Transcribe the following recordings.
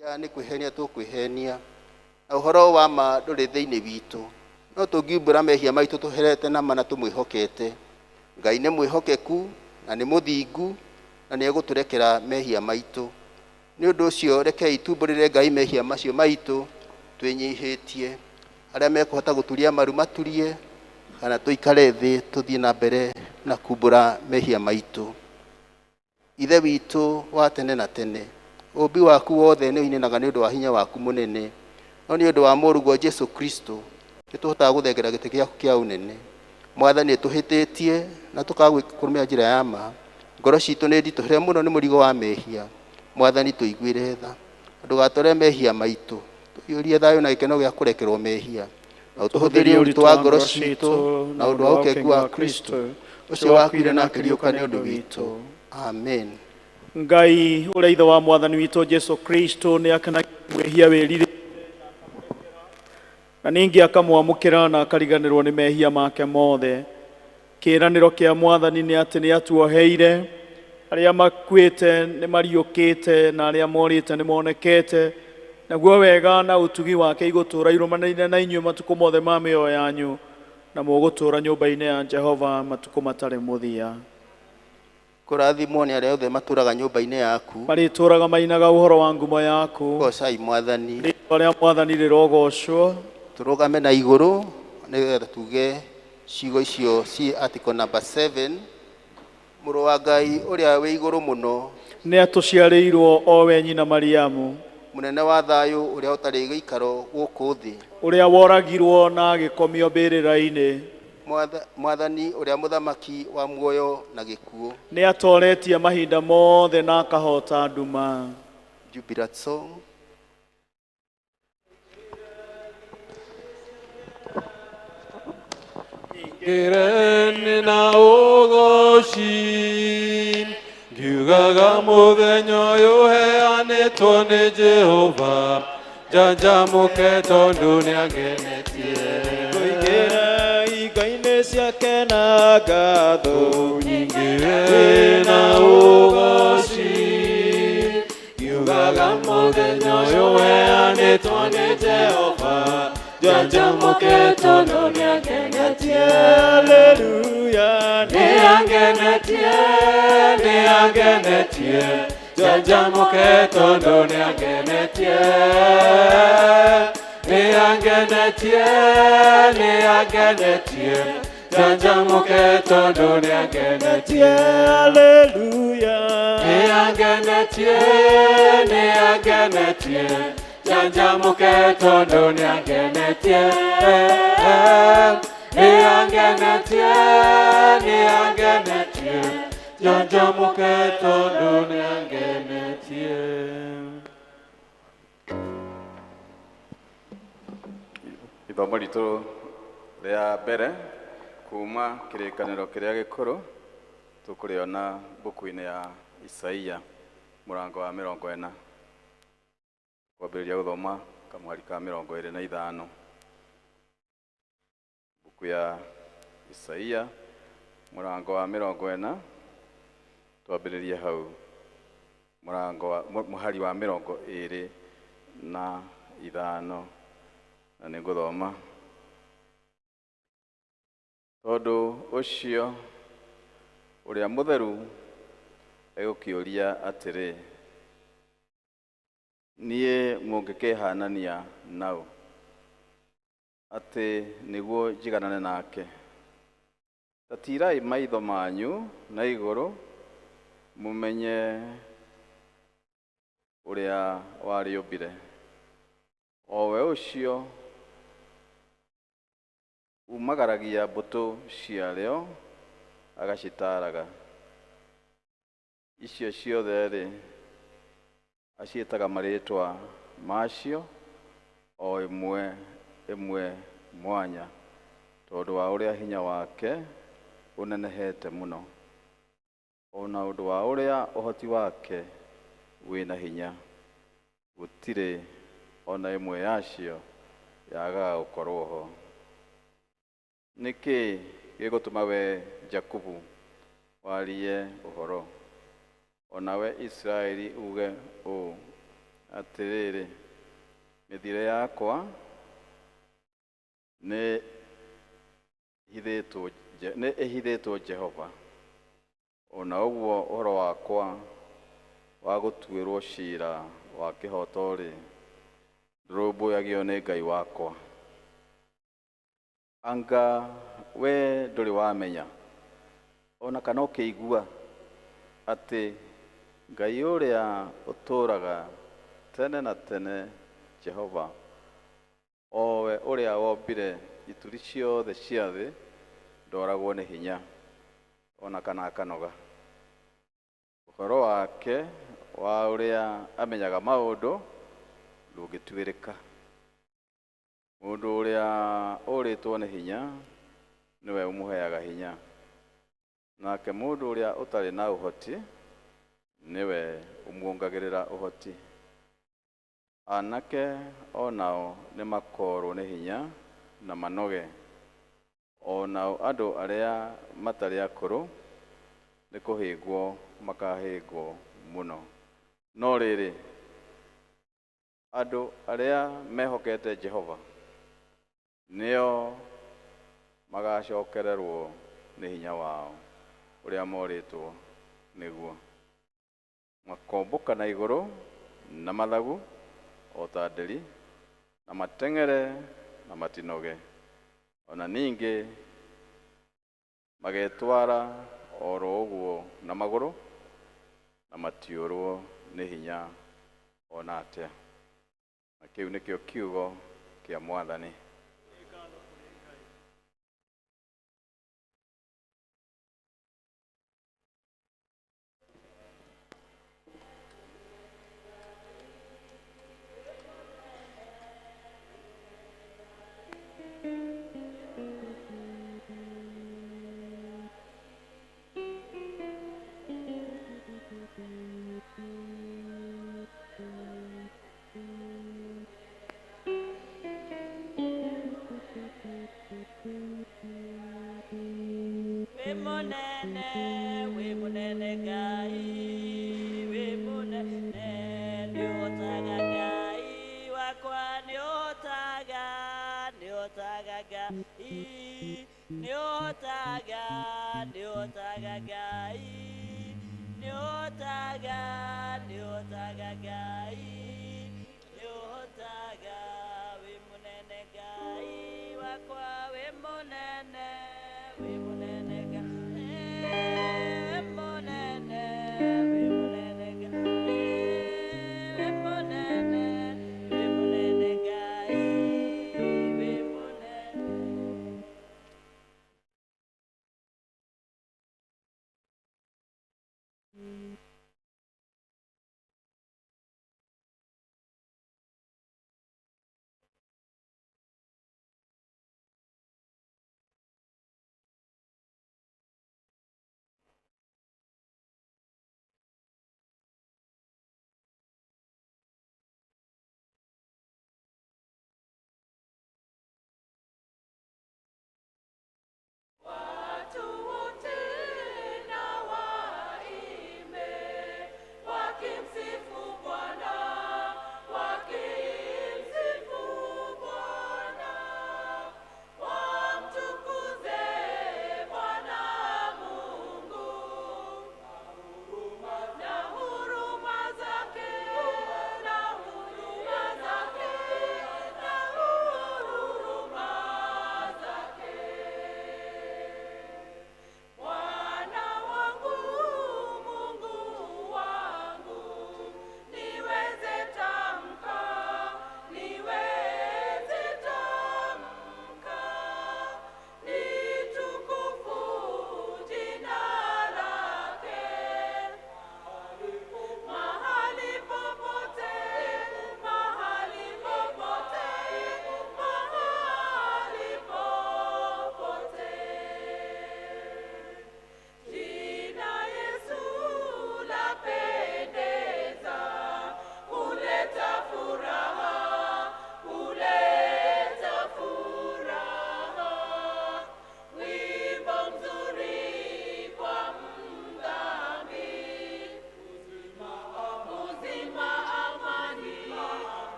Nĩ kwĩhenia tũkwĩhenia na ũhoro wa ma ndũrĩ thĩinĩ witũ, no tũngiumbũra mehia maitũ tũherete na ma na tũmwĩhokete. Ngai nĩ mwĩhokeku na nĩ mũthingu na nĩ egũtũrekera mehia maitũ. Nĩ ũndũ ũcio rekei tumbũrĩre Ngai mehia macio maitũ twĩnyihĩtie. Arĩa mekũhota gũturia maru maturie, kana tũikare thĩ tũthiĩ na mbere na kumbũra mehia maitũ. Ithe witũ wa tene na tene, ũũmbi waku wothe nĩ ũinĩnaga nĩ ũndũ wa hinya waku mũnene, no nĩ ũndũ wa mũrũguo Jesu Kristo nĩ tũhotaga gũthengera gĩtĩ gĩaku kĩa ũnene. Mwathani, nĩ tũhĩtĩtie na tũkaga kũrũmĩrĩra njĩra ya ma. Ngoro citũ nĩ nditũhĩre mũno nĩ mũrigo wa mehia. Mwathani, tũiguĩre tha, ndũgatware mehia maitũ, tũiyũrie thayũ na gĩkeno gĩa kũrekerwo mehia, na ũtũhũthĩrie ũritũ wa ngoro citũ na ũndũ wa ũkengu wa Kristo ũcio wakuire na akĩriũka nĩ ũndũ witũ. Amen. Ngai ũrĩa ithe wa mwathani witũ Jesu Kristo nĩ akenagia mwĩhia wĩrirĩte na ningĩ akamwamũkĩra na akariganĩrwo nĩ mehia make mothe. Kĩĩranĩro kĩa mwathani nĩ atĩ nĩ atuoheire, arĩa makuĩte nĩ mariũkĩte na arĩa morĩte nĩ monekete, naguo wega na ũtugi wake igũtũũra irũmanĩrĩire na inyuĩ matukũ mothe ma mĩoyo yanyu, na mũgũtũũra nyũmba-inĩ ya Jehova matukũ matarĩ mũthia. Kũrathimwo nĩ arĩa othe matũũraga nyũmba-inĩ yaku. Marĩtũũraga mainaga ũhoro wa ngumo yaku. Goocai Mwathani. Rĩĩtwa rĩa Mwathani rĩrogocwo. Tũrũgame na igũrũ nĩgetha tuge ciugo icio ci article number 7. Mũrũ wa Ngai ũrĩa wĩ igũrũ mũno, nĩ atũciarĩirwo o we nyina Mariamu, mũnene wa thayũ ũrĩa ũtarĩ gĩikaro gũkũ thĩ, ũrĩa woragirwo na agĩkomio mbĩrĩra-inĩ, Mwathani ũrĩa mũthamaki wa muoyo na gĩkuũ. Nĩ atoretie mahinda mothe na akahota nduma. Jubilant song. Ngĩrene na ũgoci, ngiugaga mũthenya ũyũ ũheanĩtwo nĩ Jehova, njanjamũke tondũ nĩangenetie. Ngũingĩra igo-inĩ ciake na ngatho, Nyingĩre na ũgoci, ngiugaga mũthenya ũyũ ũheanĩtwo nĩ Jehova, njanjamũke tondũ nĩangenetie. Haleluya, Nĩangenetie, nĩangenetie, njanjamũke tondũ nĩangenetie. Nĩangenetie, nĩangenetie, njanjamũke tondũ nĩangenetie. Haleluya, Nĩangenetie, nĩangenetie, njanjamũke tondũ nĩangenetie. Nĩangenetie, nĩangenetie, njanjamũke tondũ nĩangenetie. Ithomo ritũ rĩa mbere kuma kĩrĩkanĩro kĩrĩa gĩkũrũ tũkũrĩona mbuku-inĩ ya Isaia mũrango wa 40, kwambĩrĩria gũthoma kamũhari ka 25. Mbuku ya Isaia mũrango wa 40, twambĩrĩrie hau mũrango wa mũhari wa 25, na nĩngũthoma. Tondũ ũcio ũrĩa mũtheru egũkĩũria atĩrĩ, niĩ mũngĩkĩhanania naũ atĩ nĩguo njiganane nake? Ta tirai maitho manyu na igũrũ mũmenye ũrĩa warĩũmbire, o we ũcio umagaragia mbũtũ ciarĩo agacitaraga. Icio ciothe-rĩ, aciĩtaga marĩĩtwa macio o ĩmwe ĩmwe mwanya, tondũ wa ũrĩa hinya wake ũnenehete mũno, ona ũndũ wa ũrĩa ũhoti wake wĩna hinya. Gũtirĩ ona ĩmwe yacio yagaga gũkorwo ho. Nĩkĩ gĩgũtũma we Jakubu warie ũhoro, onawe Isiraeli uge ũũ Atĩrĩrĩ, mĩthiĩre yakwa nĩ ĩhithĩtwo Jehova, ona ũguo ũhoro wakwa wa gũtuĩrwo ciira wa kĩhooto-rĩ, ndũrũmbũyagio nĩ Ngai wakwa. Anga we ndũrĩ wamenya ona kana ũkĩigua atĩ Ngai ũrĩa ũtũũraga tene na tene, Jehova, o we ũrĩa wombire ituri ciothe cia thĩ, ndoragwo nĩ hinya ona kana akanoga. Ũhoro wake wa ũrĩa amenyaga maũndũ ndũngĩtuĩrĩka. Mũndũ ũrĩa ũrĩtwo nĩ hinya nĩwe ũmũheaga hinya, nake mũndũ ũrĩa ũtarĩ na ũhoti nĩwe ũmuongagĩrĩra ũhoti. Anake o nao nĩmakoorwo nĩ hinya na manoge, o nao andũ arĩa matarĩ akũrũ nĩ kũhĩngwo makahĩngwo mũno. No rĩrĩ, andũ arĩa mehokete Jehova nĩo magacokererwo nĩ hinya wao ũrĩa morĩtwo nĩguo. Makombũka na igũrũ na mathagu o ta nderi, na mateng'ere na matinoge. Ona ningĩ magetwara oro ũguo na magũrũ, na matiũrwo nĩ hinya ona atĩa. Na kĩu nĩkĩo kiugo kĩa Mwathani. We munene Ngai, we munene nĩũhotaga Ngai wakwa, nĩũhotaga, nĩũhotaga Ngai, nĩũhotaga, nĩũhotaga Ngai, nĩũhotaga, nĩũhotaga Ngai, nĩũhotaga. We munene Ngai wakwa, we munene, we munene Ngai, we munene, we munene Ngai, we munene, we munene Ngai, we munene.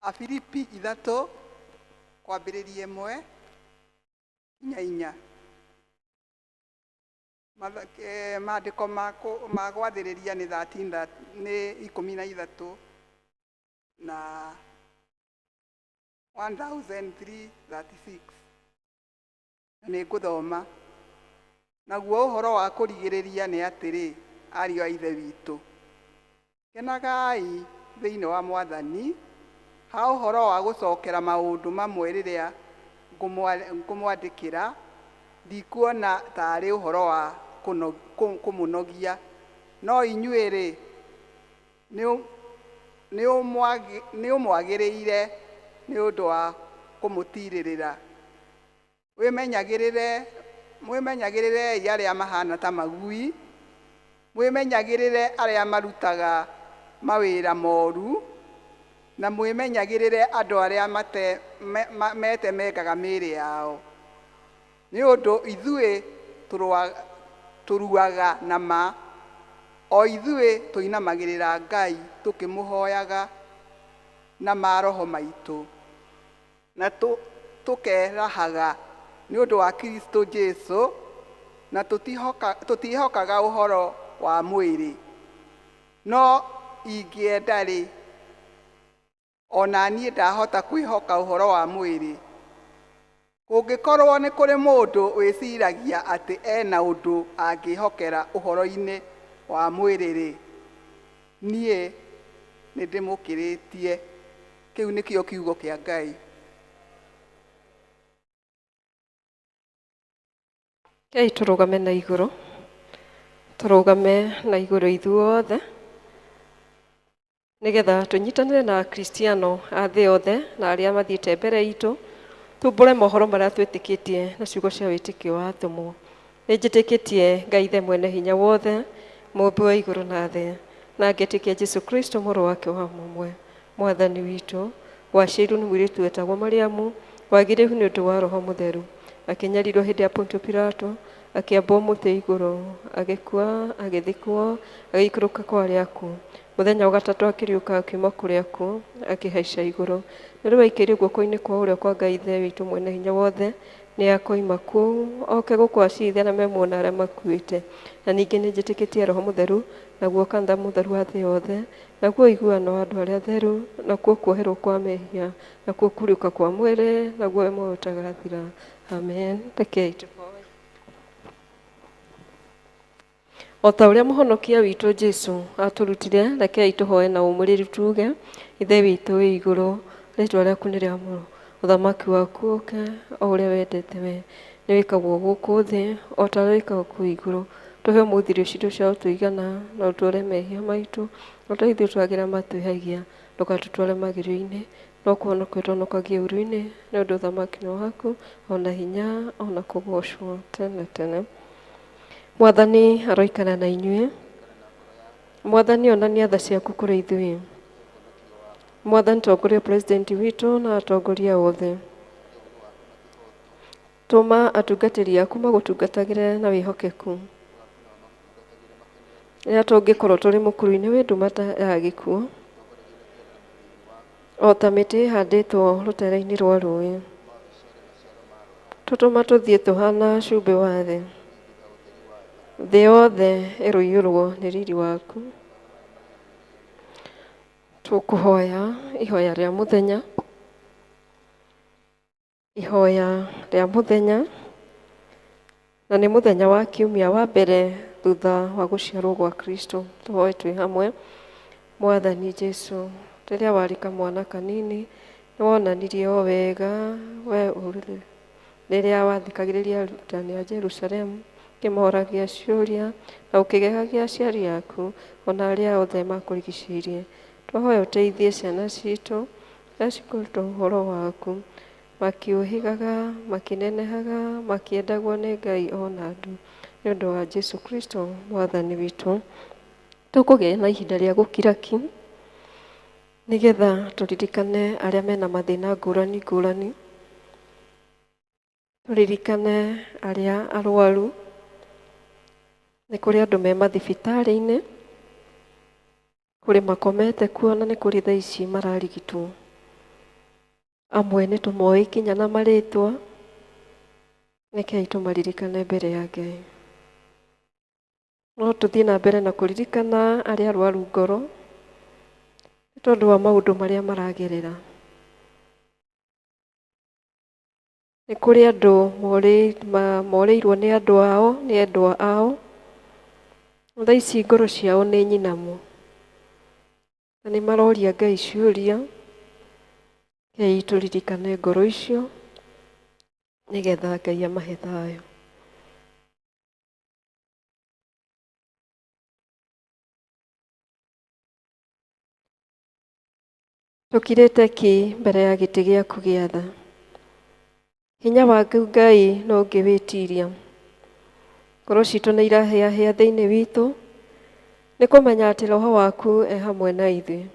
Afilipi 3 kwambĩrĩria 1 nginya 4. Maandĩko ma gwathĩrĩria nĩ 13 nĩ 13 na 1336. Na nĩ ngũthoma. Naguo ũhoro wa kũrigĩrĩria nĩ atĩrĩ, ariũ a Ithe witũ, kenagai thĩinĩ wa Mwathani. Ha ũhoro wa gũcokera maũndũ mamwe rĩrĩa ngũmwandĩkĩra, ndikuona taarĩ ũhoro wa kũmũnogia, no inyuĩ-rĩ, nĩ ũmwagĩrĩire nĩ ũndũ wa kũmũtiirĩrĩra. Mwĩmenyagĩrĩrei arĩa mahana ta magui, mwĩmenyagĩrĩre arĩa marutaga mawĩra moru, na mwĩmenyagĩrĩre andũ arĩa metemengaga mĩĩrĩ yao. Nĩ ũndũ ithuĩ tũruaga na ma, o ithuĩ tũinamagĩrĩra Ngai tũkĩmũhoyaga na maroho maitũ, na tũkerahaga nĩ ũndũ wa Kristo Jesu, na tũtihokaga ũhoro wa mwĩrĩ. No ingĩenda-rĩ, ona niĩ ndahota kwĩhoka ũhoro wa mwĩrĩ. Kũngĩkorwo nĩ kũrĩ mũndũ wĩciragia atĩ ena ũndũ angĩhokera ũhoro-inĩ wa mwĩrĩ-rĩ, niĩ nĩndĩmũkĩrĩtie. Kĩu nĩkĩo kiugo kĩa Ngai. Rekei tũrũgame na igũrũ, tũrũgame na igũrũ ithuothe, nĩgetha tũnyitanĩre na Akristiano a thĩ yothe na arĩa mathiĩte mbere itũ, tumbũre mohoro marĩa twĩtĩkĩtie na ciugo cia wĩtĩkio wa atũmwo. Nĩ njĩtĩkĩtie Ngai Ithe mwene hinya wothe, mũmbi wa igũrũ na thĩ, na ngetĩkia Jesu Kristo mũrũ wake wa mũmwe, Mwathani witũ, waciarirwo nĩ mũirĩtu wetagwo Mariamu, wagĩrĩru nĩ ũndũ wa Roho Mũtheru, akĩnyarirwo hĩndĩ ya Pontio Pilato, akĩambwo mũtĩ igũrũ, agĩkua, agĩthikwo, agĩikũrũka kwa arĩa akuũ. Mũthenya wa gatatũ akĩriũka akiuma kũrĩa akuũ, akĩhaica igũrũ. Na rĩu aikĩirio guoko-inĩ kwa ũrĩo kwa Ngai Ithe witũ mwene hinya wothe, nĩ akoima kũu oke gũkũ acirithia arĩa me muoyo na arĩa makuĩte. Na ningĩ nĩ njĩtĩkĩtie Roho Mũtheru, naguo kanitha mũtheru wa thĩ yothe, naguo ũiguano wa andũ arĩa atheru, nakuo kuoherwo kwa mehia, nakuo kũriũka kwa mwĩrĩ, naguo muoyo ũtagathira. Amen. Rekei tũhoe. O ta ũrĩa mũhonokia witũ Jesu atũrutire, rekei tũhoe na ũmĩrĩru tuge, Ithe witũ wĩ igũrũ, rĩtwa rĩaku nĩ rĩamũrwo, ũthamaki waku ũke, o ũrĩa wendete we, nĩ wĩkagwo gũkũ thĩ o ta ũrĩa wĩkagwo kũu igũrũ. Tũhe ũmũthĩ irio citũ cia ũtũigana, na ũtuore mehia maitũ, o ta ithuĩ twagĩra matwĩhagia, ndũgatũtware magerio-inĩ, no kũhonokia ũtũhonokagie ũũru-inĩ, nĩ ũndũ ũthamaki nĩ waku, ona hinya, ona kũgoocwo tene tene. Mwathani aroikara na inyuĩ. Mwathani onania tha ciaku kũrĩ ithuĩ. Mwathani tongoria president witũ na atongoria othe. Tũma atungatĩri aku magũtungatagĩre na wĩhokeku. Rĩrĩa tũngĩkorwo tũrĩ mũkuru-inĩ wĩ nduma ta ya gĩkuũ, o ta mĩtĩ ĩhandĩtwo rũtere-inĩ rwa rũĩ, tũtũma tũthiĩ tũhana cumbĩ wa thĩ. Thĩ yothe ĩrũiyũrwo nĩ riri waku. Tũkũhoya ihoya rĩa mũthenya, ihoya rĩa mũthenya, na nĩ mũthenya wa kiumia wa mbere thutha wa gũciarwo gwa Kristo. Tũhoe twĩ hamwe. Mwathani Jesu, rĩrĩa warĩ kamwana kanini, nĩ wonanirie o wega we ũrĩ rĩrĩa wathikagĩrĩria arutani a Jerusalemu, ũkĩmoragia ciũria na ũkĩgegagia aciari aku ona arĩa othe makũrigicĩirie. Twahoya ũteithie ciana citũ rĩrĩa cikũruta ũhoro waku, makĩũhĩgaga, makĩnenehaga, makĩendagwo nĩ Ngai ona andũ, nĩ ũndũ wa Jesu Kristo Mwathani witũ. Tũkũgĩa na ihinda rĩa gũkira ki, nĩgetha tũririkane arĩa mena mathĩna ngũrani ngũrani, tũririkane arĩa arwaru, nĩ kũrĩ andũ me mathibitarĩ-inĩ, kũrĩ makomete kuo na nĩ kũrĩ thaa ici mararigitwo. Amwe nĩ tũmoĩ kinya na marĩtwa. Rekei tũmaririkane mbere ya Ngai. No tũthiĩ na mbere na kũririkana arĩa arwaru ngoro nĩ tondũ wa maũndũ marĩa maragerera. Nĩ kũrĩ andũ morĩirwo nĩ andũ ao, nĩ endwa ao. Thaa ici ngoro ciao nĩ nyinamu. Na nĩ maroria Ngai ciũria. Rekei tũririkane ngoro icio nĩgetha Ngai amahe thayũ. Tũkirĩte ki mbere ya gĩtĩ gĩaku gĩa tha. Hinya waku Ngai no ũngĩwĩtiria. Ngoro citũ nĩ irahĩahĩa thĩinĩ witũ nĩ kũmenya atĩ Roho waku e hamwe na ithuĩ.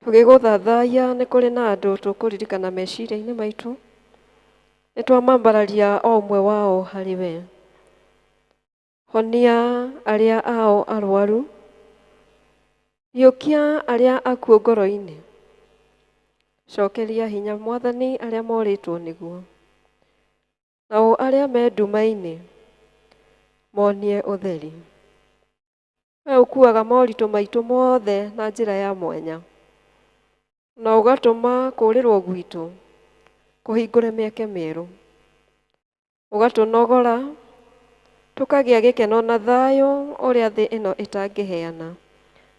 Tũgĩgũthathaiya nĩ kũrĩ na andũ tũkũririkana meciria-inĩ maitũ. Nĩ twamambararia o ũmwe wao harĩ we. Honia arĩa ao arwaru. Riũkia arĩa akuũ ngoro-inĩ. Cokeria hinya Mwathani arĩa morĩtwo nĩguo. Nao arĩa me nduma-inĩ monie ũtheri. We ũkuaga moritũ maitũ mothe na njĩra ya mwanya. Na ũgatũma kũũrĩrwo gwitũ kũhingũre mĩeke mĩerũ. Ũgatũnogora tũkagĩa gĩkeno na thayũ ũrĩa thĩ ĩno ĩtangĩheana.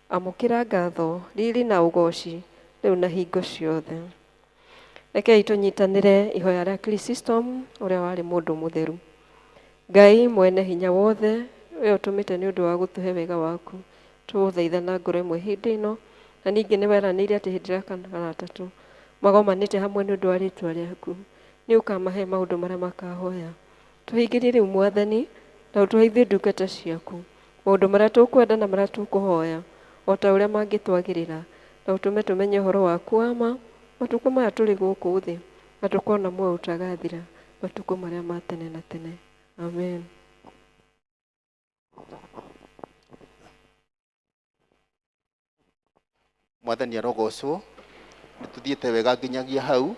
Amũkĩra ngatho, riri na ũgoci rĩu na hingo ciothe. Rekei tũnyitanĩre ihoya rĩa Chrysostom ũrĩa warĩ mũndũ mũtheru. Ngai mwene hinya wothe, we ũtũmĩte nĩ ũndũ wa gũtũhe wega waku, tũgũthaitha na ngoro ĩmwe hĩndĩ ĩno, na ningĩ nĩ weranĩire atĩ hĩndĩ ĩrĩa kana kana atatũ magomanĩte hamwe nĩ ũndũ wa rĩtwa rĩaku, nĩ ũkamahe maũndũ marĩa makahoya. Tũhingĩrie rĩu Mwathani, na ũtũhe ithuĩ ndungata ciaku maũndũ marĩa tũkwenda na marĩa tũkũhoya o ta ũrĩa mangĩtwagĩrĩra, na ũtũme tũmenye ũhoro waku wa ma matukũ maya tũrĩ gũkũ thĩ, na tũkona muoyo ũtagathira matukũ marĩa ma tene na tene. Amen. Mwathani arogocwo. Nĩ tũthiĩte wega nginyagia hau.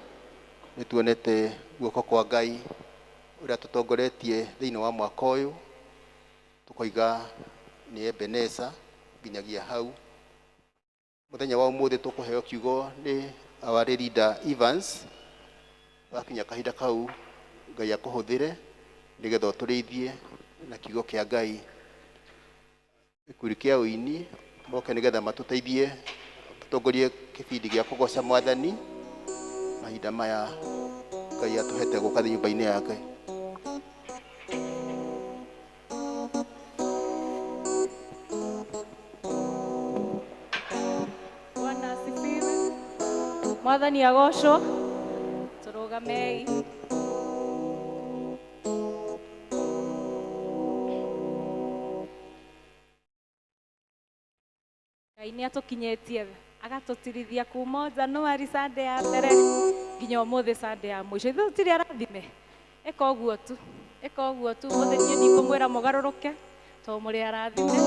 Nĩ tuonete guoko kwa Ngai ũrĩa tũtongoretie thĩinĩ wa mwaka ũyũ. Tũkoiga nĩ Ebeneza nginyagia hau. Mũthenya wa ũmũthĩ tũkũheo kiugo nĩ our leader Evans. Wakinya kahinda kau Ngai akũhũthĩre nĩgetha ũtũrĩithie na kiugo kĩa Ngai. Gĩkundi kĩa ũini moke nĩgetha matũteithie tũtongorie kĩbindi gĩa kũgoca Mwathani mahinda maya Ngai atũhete gũka nyũmba-inĩ ya Ngai. Bwana asifiwe. Mwathani agocwo. Tũrũgamei. Ngai nĩ atũkinyĩtie agatũtirithia kuma January Sunday ya mbere nginya ũmũthĩ Sunday ya mũico. Ithuĩ tũtirĩ arathime. Ĩka ũguo tu. Ĩka ũguo tu. Ũmũthĩ niĩ ndikũmwĩra mũgarũrũke tondũ mũrĩ arathime.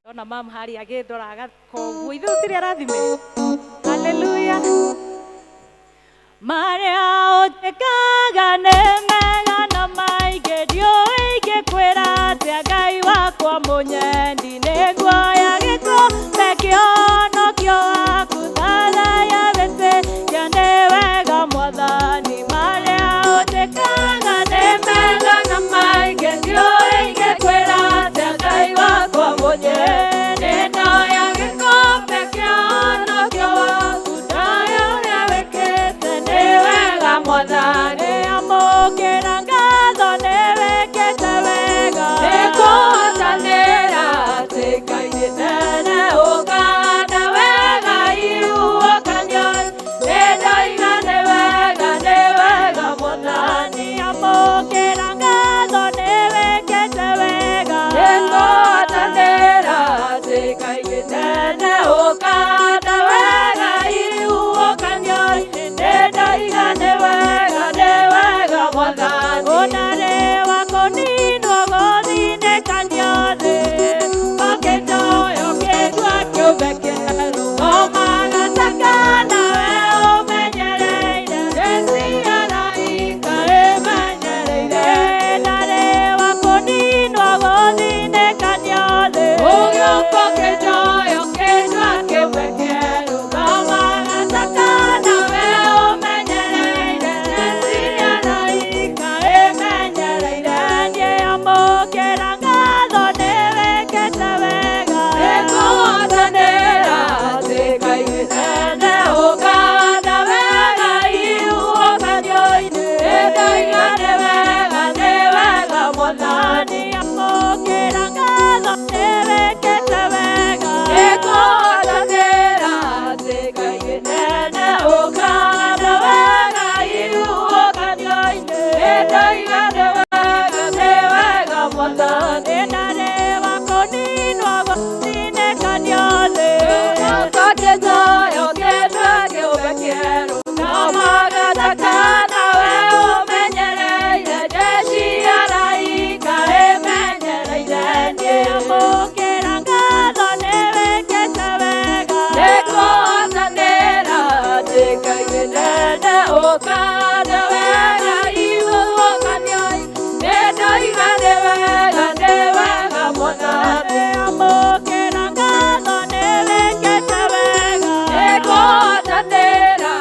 Ndona mam harĩa agĩndora agaka ũguo. Ithuĩ tũtirĩ arathime. Haleluya. Marĩa ũnjĩkaga nĩ mega na maingĩ, ndiũĩ ingĩkwĩra atĩa Ngai wakwa mũnyendi, nĩnguoya gĩkombe kĩhonokio waku thathaiya wĩtĩkia nĩ wega Mwathani. Marĩa ũnjĩkaga nĩ mega na maingĩ, ndiũĩ ingĩkwĩra atĩa Ngai wakwa mũnyendi, nĩndoya gĩkombe kĩhonokio waku ndaya ũrĩa wĩkĩte nĩ wega Mwathani. Amũkĩra Ũkande wega ihuhũkanio nĩndoiga nĩ wega nĩ wega Mwathani. Amũkĩra ngatho nĩ wĩkĩte wega. Nĩngũhotanĩra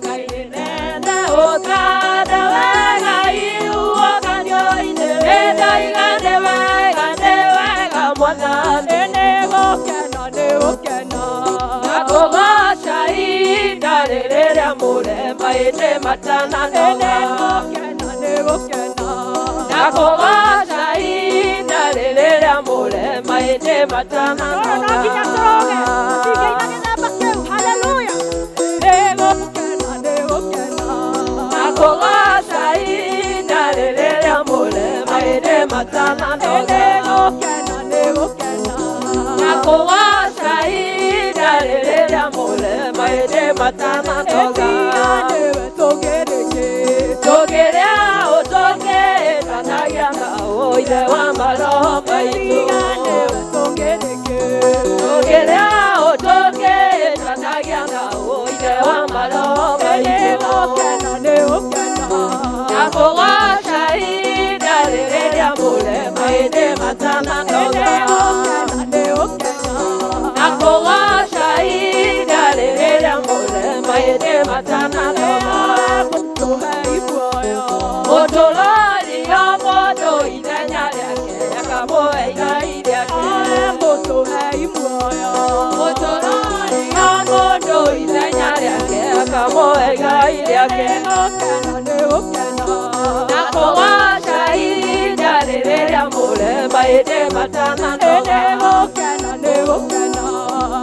Ngai nene. Ũkande wega ihuhũkanio-inĩ nĩndoiga nĩ wega nĩ wega Mwathani. Nĩgũkena nĩgũkena. Nakũgoca ihinda rĩrĩa mũrema ĩndĩ matananoga. Nĩgũkena nĩgũkena. Nakũgoca ihinda rĩrĩa mũrema ĩndĩ No matananoga. nginya tũroge. Tũtingĩina gĩthemba kĩu. Haleluya. Nĩgũkena nĩgũkena. Nakũgoca ihinda rĩrĩa mũrema ĩndĩ matananoga. Nĩgũkena nĩgũkena. Nakũgoca ihinda rĩrĩa mũrema ĩndĩ matananoga. Ĩtiga nĩwe tũngĩrĩkĩ. Tũngĩrĩa ũtũngĩtanagia na ũithe wa maroho maitũ. Ĩtiga nĩwe tũngĩrĩkĩ. Tũngĩrĩa ũtũngĩtanagia na ũithe wa maroho maitũ. Nĩgũkena nĩgũkena. Nakũgoca ihinda rĩrĩa mũrema ĩndĩ matananoga. Nĩgũkena nĩgũkena. Nakũgoca ihinda rĩrĩa mũrema ĩndĩ matananoga. Tũhei muoyo. Mũtũrori o mũndũ ithenya rĩake akamũhe igai rĩake. Mũtũhei muoyo. Mũtũrori o mũndũ ithenya rĩake akamũhe igai rĩake. Nĩgũkena nĩgũkena. Nakũgoca ihinda rĩrĩa mũrema ĩndĩ matananoga. Nĩgũkena nĩgũkena.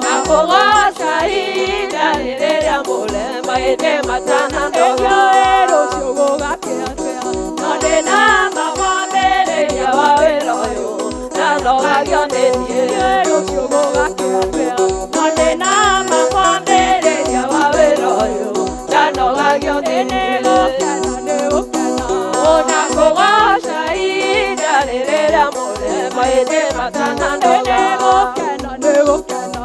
Nakũgoca ihinda rĩrĩa mũrema ĩndĩ matananoga. Ĩngĩũĩ rũciũ gũgakĩa atĩa. No ndĩna ma mwambĩrĩria wa wĩra ũyũ ndanogagio nĩ niĩ. Ĩngĩũĩ rũciũ gũgakĩa atĩa. No ndĩna ma mwambĩrĩria wa wĩra ũyũ ndanogagio nĩ niĩ. Nĩgũkena nĩgũkena. Ona kũgoca ihinda rĩrĩa mũrema ĩndĩ matananoga. Nĩgũkena nĩgũkena.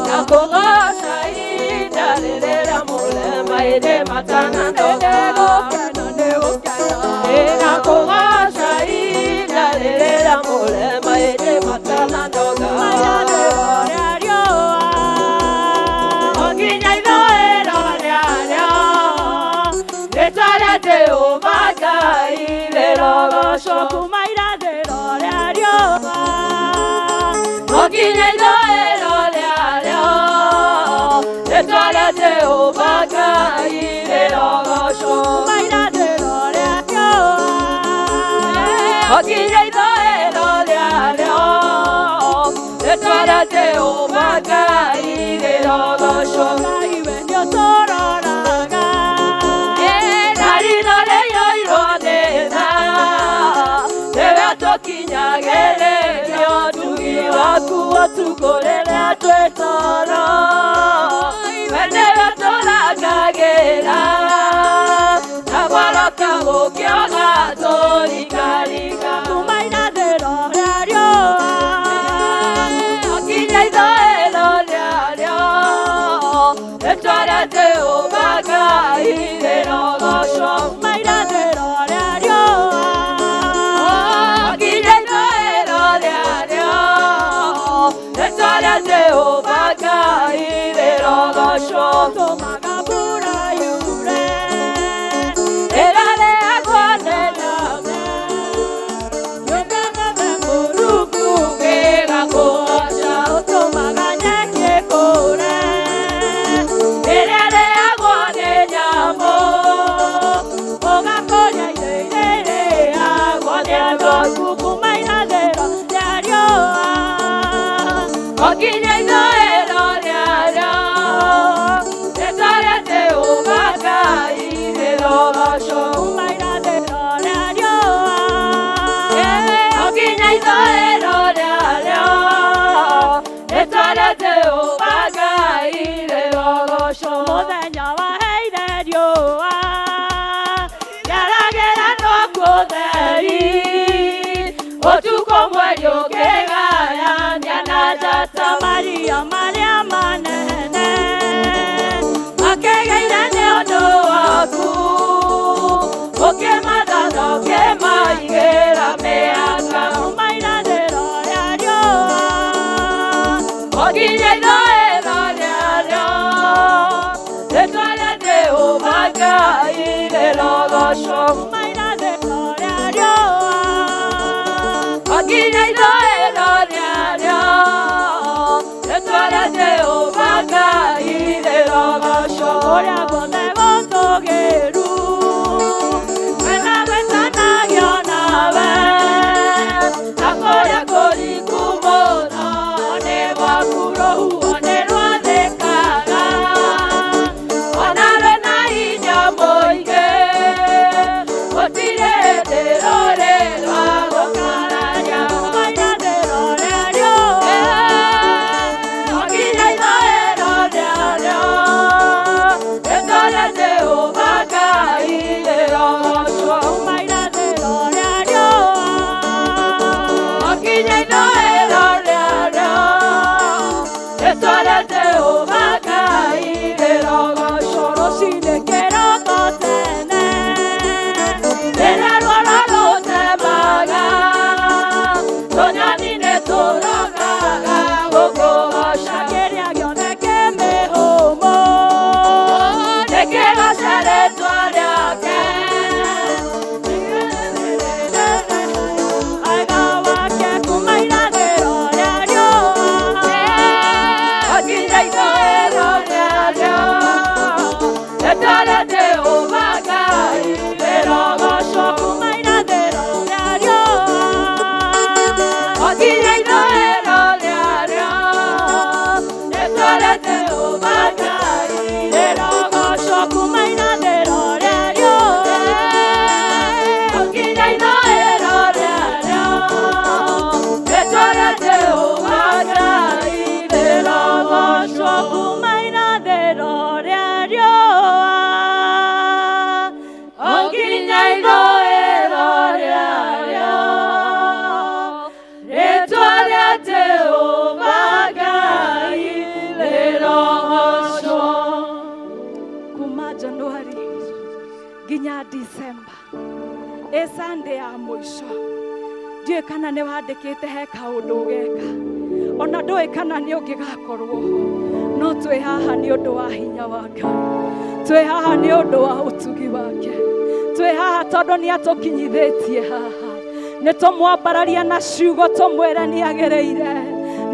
Na kũgoca ihinda rĩrĩa mũrema ĩndĩ matananoga. Nĩgũkena nĩgũkena. Na kũgoca ihinda rĩrĩa mũrema ĩndĩ matananoga. Irathĩro rĩa riũa. O nginya ithũĩro rĩarĩo rĩtwa rĩa Jehova Ngai rĩrogocwo. Kuma irathĩro rĩa riũa. O nginya ithũĩro rĩarĩo rĩtwa rĩa Jehova Ngai rĩrogocwo. Kuma irathĩro rĩa riũa. O nginya ithũĩro rĩarĩo rĩtwa rĩa Jehova Ngai rĩrogocwo. Ngai we nĩũtũroraga. Na ritho rĩiyũirwo nĩ tha nĩwe tũkinyagĩrĩrio ũtugi waku ũtukũ rĩrĩa twĩ toro. We nĩwe tũrangagĩra na kwaroka gũkĩona tũrikarika. Kuma irathĩro rĩa riũa. O nginya ithũĩro rĩarĩo rĩtwa rĩa Jehova Ngai rĩrogocwo. Kuma irathĩro rĩa riũa. Nginya ithũĩro rĩarĩo rĩtwa rĩa Jehova Ngai rĩrogocwo. Tũmaga mbura yure. Ĩrĩa rĩagwo nĩ nyamũ Yũnganaga mũrungu gĩgakũgoca. Ũtũmaga nyeki ĩkũre. Ĩrĩa rĩagwo nĩ nyamũ Ũgakũria irio iria irĩagwo nĩ andũ aku kuma irathĩro rĩa riũa. O nginya ithũĩro rĩarĩo rĩtwa rĩa Jehova Ngai rĩrogocwo. Kuma irathĩro rĩa riũa. O nginya ithũĩro rĩarĩo rĩtwa rĩa Jehova Ngai rĩrogocwo. Mũthenya waheire riũa. Njaragĩra no ũtheri ũtukũ mweri ũkĩgayania na njata. Maria marĩa manene. Makĩgĩire nĩ ũndũ waku. Nginya ithũĩro rĩarĩo, rĩĩtwa rĩa Jehova Ngai rĩrogocwo. Kũrĩa guothe gũtũũgĩru, kwĩna gwĩtanagio nawe, na kũrĩa kũriku mũno nĩ gwaku rũhuho nĩ rwathĩkaga, ona rwĩna hinya mũingĩ, gũtirĩ hĩndĩ rũrĩ rwa gũkararia. Kuma irathĩro rĩa riũa o nginya ithũĩro rĩarĩo, rĩĩtwa rĩa Jehova Ngai rĩrogocwo. Kuma irathĩro rĩa riũa o nginya ithũĩro rĩarĩo, rĩĩtwa rĩa Jehova Ngai rĩrogocwo. Rũcinĩ kĩroko tene, rĩrĩa rwara rũtemaga, tũnyoni nĩ tũrokaga gũkũgoca. Kĩrĩa gĩothe kĩ mĩhũmũ nĩ kĩgoce rĩĩtwa rĩake. Wega wake kuma irathĩro rĩa riũa o nginya ithũĩro rĩarĩo, rĩĩtwa rĩa Jehova Ngai rĩrogocwo. Kuma irathĩro rĩa riũa o nginya ithũĩro rĩarĩo, rĩĩtwa rĩa Jehova Ngai rĩrogocwo. Kuma irathĩro rĩa riũa o nginya ithũĩro rĩarĩo, rĩĩtwa rĩa Jehova Ngai rĩrogocwo. Kuma irathĩro rĩa riũa o nginya ithũĩro rĩarĩo, rĩĩtwa rĩa Jehova Ngai rĩrogocwo. Kuma Januari nginya Disemba, ĩ Sunday ya mũico, ndiũĩ kana nĩ wandĩkĩte he kaũndũ ũgeka, ona ndũĩ kana nĩ ũngĩgakorwo ho, no twĩ haha nĩ ũndũ wa hinya wa Ngai, twĩ haha nĩ ũndũ wa ũtugi wake, twĩ haha tondũ nĩ atũkinyithĩtie haha. Nĩ tũmwambararia na ciugo tũmwĩre nĩ agĩrĩire,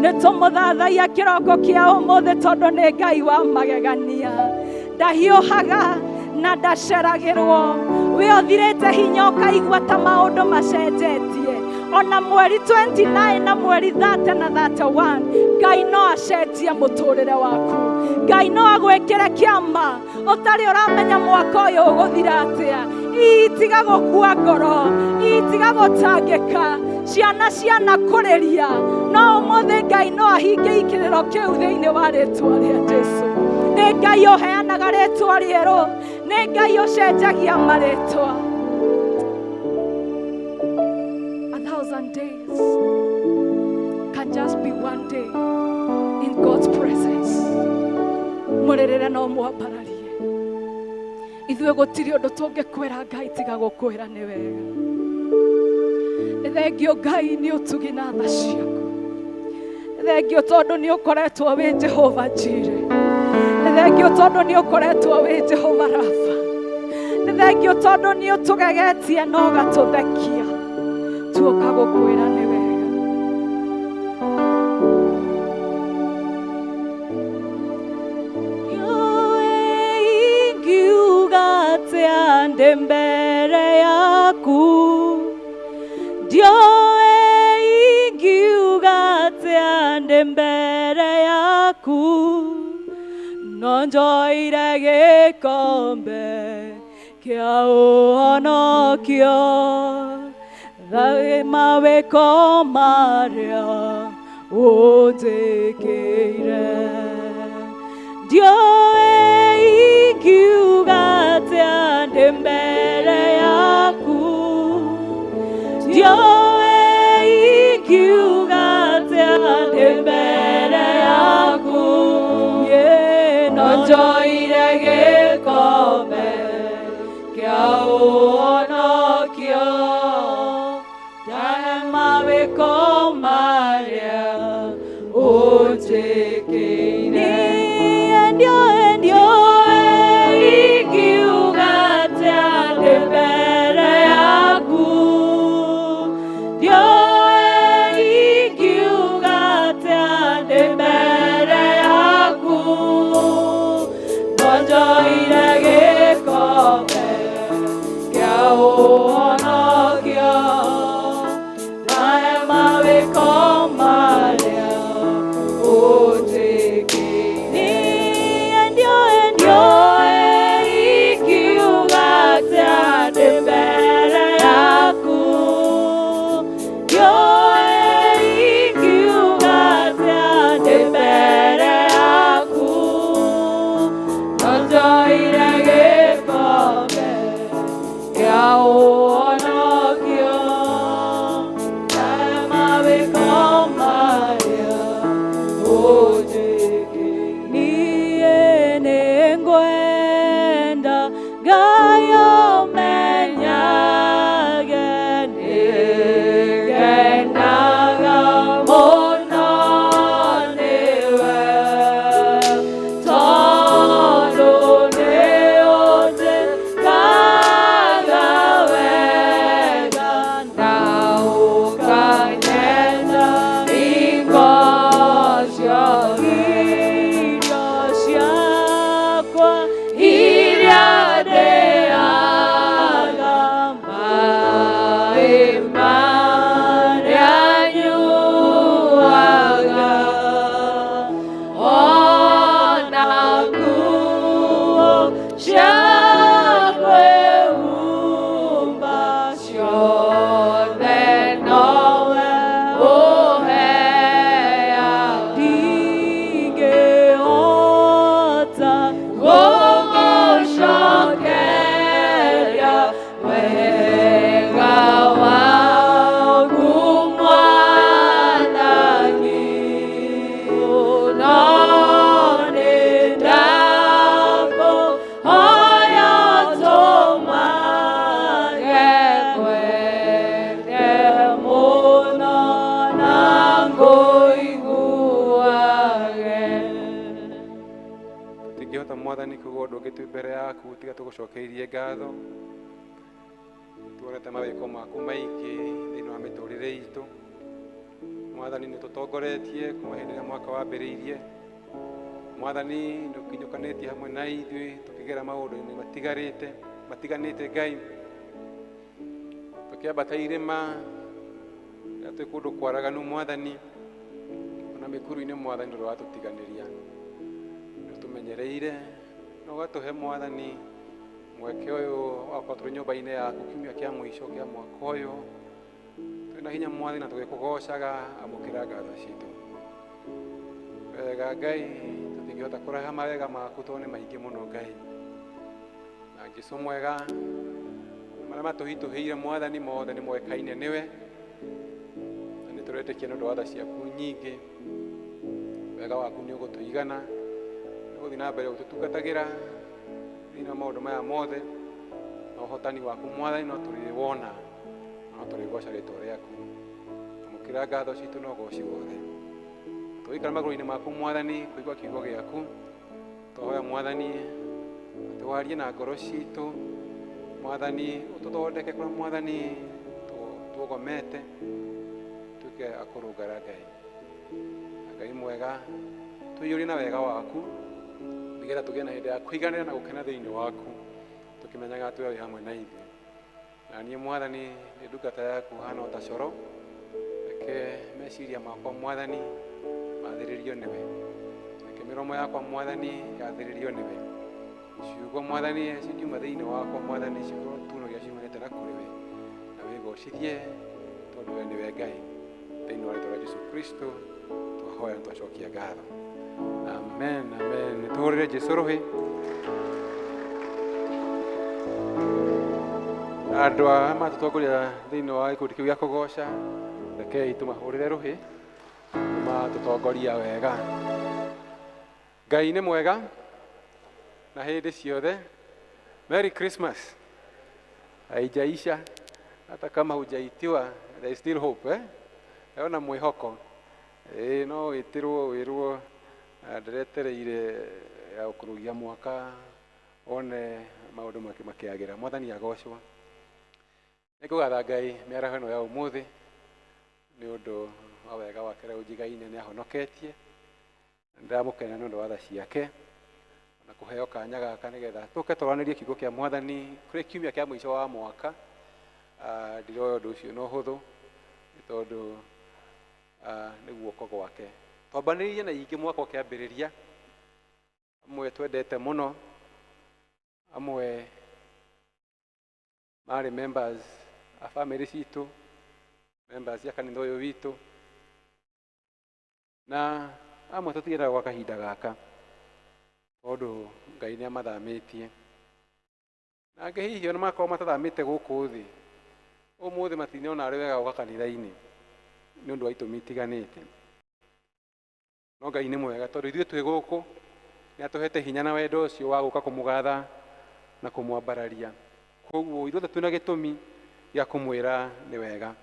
nĩ tũmũthathaia kĩroko kĩa ũmũthĩ tondũ nĩ Ngai wa magegania, ndahiũhaga na ndaceragĩrwo. Wĩ ũthirĩte hinya ũkaigua ta maũndũ macenjetie, ona mweri 29 na mweri 30 na 31, Ngai no acenjie mũtũrĩre waku. Ngai no agwĩkĩre kĩama ũtarĩ ũramenya mwaka ũyũ ũgũthira atĩa. Itiga gũkua ngoro, itiga gũtangĩka, ciana ciana kũrĩria, no ũmũthĩ Ngai no ahingie ikĩrĩro kĩu thĩinĩ wa rĩtwa rĩa Jesu. Nĩ Ngai ũheanaga rĩtwa rĩerũ, nĩ Ngai ũcenjagia marĩtwa. 1,000 days can just be one day in God's presence. Mũrĩrĩre no mwambararie. Ithuĩ gũtirĩ ũndũ tũngĩkwĩra Ngai tiga gũkwĩra nĩ wega. Nĩ thengio Ngai nĩ ũtugi na tha ciaku. Nĩ thengio tondũ nĩ ũkoretwo wĩ Jehova Jireh. Nĩ thengio tondũ nĩ ũkoretwo wĩ Jehova Rafa. Nĩ thengio tondũ nĩ ũtũgegetie na ũgatũthekia. Tuoka gũkwĩra nĩ wega. Ingiuga atĩa ndĩ mbere yaku, ndiũĩ ingiuga atĩa ndĩ mbere yaku, no njoire gĩkombe kĩa ũhonokio, mawĩko marĩa ũnjĩkĩire. Ndiũĩ ingiuga atĩa ndĩ mbere yaku, ndiũĩ ingiuga atĩa ndĩ mbere yaku, no njoire gĩkombe kĩa ũhonokio, ndahe mawĩko marĩa ũnjĩkĩire. Ndiũĩ, ndiũĩ ingiuga atĩa ndĩ mbere yaku, ndiũĩ Ũngĩ twĩ mbere yaku tiga tũgũcokeirie ngatho. Tuonete mawĩko maku maingĩ thĩinĩ wa mĩtũrĩre itũ. Mwathani nĩ tũtongoretie kuma hĩndĩ ĩrĩa mwaka wambĩrĩirie. Mwathani nĩ ũkinyũkanĩtie hamwe na ithuĩ tũkĩgera maũndũ-inĩ matigarĩte matiganĩte Ngai. Tũkĩambata irĩma rĩrĩa twĩ kũndũ kwaraganu Mwathani, ona mĩkuru-inĩ Mwathani ndũrĩ watũtiganĩria. Nĩ ũtũmenyereire na ũgatũhe Mwathani mweke ũyũ wa gũkorwo tũrĩ nyũmba-inĩ yaku kiumia kĩa mũico kĩa mwaka ũyũ. Twĩna hinya Mwathani na tũgĩkũgocaga, amũkĩra ngatho citũ. Wega Ngai, tũtingĩhota kũreha mawega maku tondũ nĩ maingĩ mũno Ngai. Na Jesũ mwega, marĩa matũhitũhĩire Mwathani mothe nĩ moĩkaine nĩwe. Na nĩ tũretĩkia nĩ ũndũ wa tha ciaku nyingĩ. Wega waku nĩ ũgũtũigana, nĩ ũgũthiĩ na mbere gũtũtungatagĩra thĩinĩ wa maũndũ maya mothe. Na ũhotani waku Mwathani no tũrĩwona, na no tũrĩgoca rĩtwa rĩaku. Amũkĩra ngatho citũ na ũgoci wothe. Tũgĩikara magũrũ-inĩ maku Mwathani kũigua kiugo gĩaku. Twahoya Mwathani atĩ warie na ngoro citũ. Mwathani ũtũthondeke kũrĩa Mwathani tuogomete, tuĩke a kũrũngara Ngai. Na Ngai mwega, tũiyũrie na wega waku nĩgetha tũgĩe na hĩndĩ ya kũiganĩra na gũkena thĩinĩ waku, tũkĩmenyaga atĩ we wĩ hamwe na ithuĩ. Na niĩ Mwathani nĩ ndungata yaku hana o ta coro, reke meciria makwa Mwathani mathĩrĩrio nĩwe, reke mĩromo yakwa Mwathani yathĩrĩrio nĩwe. Ciugo Mwathani cingiuma thĩinĩ wakwa Mwathani cikorwo tuno iria ciumanĩte na kũrĩ we, na wĩgocithie tondũ we nĩwe Ngai. Thĩinĩ wa rĩtwa rĩa Jesũ Kristo twahoya na twacokia ngatho. Amen, amen. Nĩtũhũrĩre Jesũ rũhĩ. Na andũ a matũtongoria thĩinĩ wa gĩkundi kĩu gĩa kũgoca, rekei tũmahũrĩre rũhĩ, nĩmatũtongoria wega. Ngai nĩ mwega na hĩndĩ ciothe. Merry Christmas. Haijaisha, hata kama hujaitiwa, there is still hope, eh? Ona mwĩhoko. Ĩĩ no wĩtĩrwo wĩrwo ndĩretereire ya gũkũrũgia mwaka one maũndũ makĩagĩra. Mwathani agocwo. Nĩngũgatha Ngai mĩaraho ĩno ya ũmũthĩ nĩ ũndũ wa wega wake ũrĩa ũnjigaine nĩ ahonoketie. Nĩndamũkena nĩ ũndũ wa tha ciake na kũheo kanya gaka nĩgetha tũke twaranĩrie kiugo kĩa Mwathani kũrĩ kiumia kĩa mũico wa mwaka. Ndiroĩ ũndũ ũcio no ũhũthũ nĩ tondũ nĩ guoko gwake. Twambanĩrĩirie na ingĩ mwaka ũkĩambĩrĩria, amwe twendete mũno, amwe marĩ members a family citũ, members a kanitha ũyũ witũ, na amwe tũtigĩraga gwa kahinda gaka tondũ Ngai nĩ amathamĩtie. Na angĩ hihi ona makorwo matathamĩte gũkũ thĩ, ũmũthĩ matinona arĩ wega gũka kanitha-inĩ nĩ ũndũ wa itũmi itiganĩte. No Ngai nĩ mwega tondũ ithuĩ twĩ gũkũ nĩ atũhete hinya na wendo ũcio wa gũka kũmũgatha na kũmwambararia. Koguo ithuothe twĩna gĩtũmi gĩa kũmwĩra nĩ wega.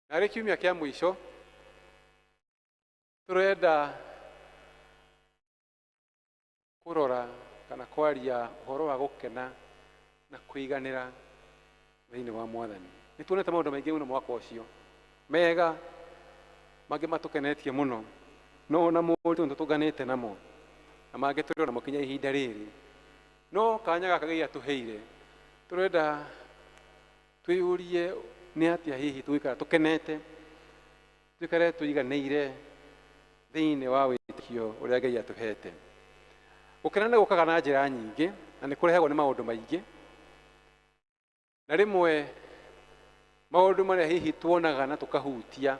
Na rĩ kiumia kĩa mũico tũrenda kũrora kana kwaria ũhoro wa gũkena na kũiganĩra thĩinĩ wa Mwathani. Nĩ tuonete maũndũ maingĩ mũno mwaka ũcio mega, mangĩ matũkenetie mũno, no ona moritũ nĩ tũtũnganĩte namo, na mangĩ tũrĩ onamo kinya ihinda rĩrĩ. No kanya gaka Ngai atũheire, tũrenda twĩyũrie nĩ atĩa hihi tũgũikara tũkenete, tũikare tũiganĩire thĩinĩ wa wĩtĩkio ũrĩa Ngai atũhete. Gũkena nĩ gũkaga na njĩra nyingĩ na nĩ kũrehagwo nĩ maũndũ maingĩ, na rĩmwe maũndũ marĩa hihi tuonaga na tũkahutia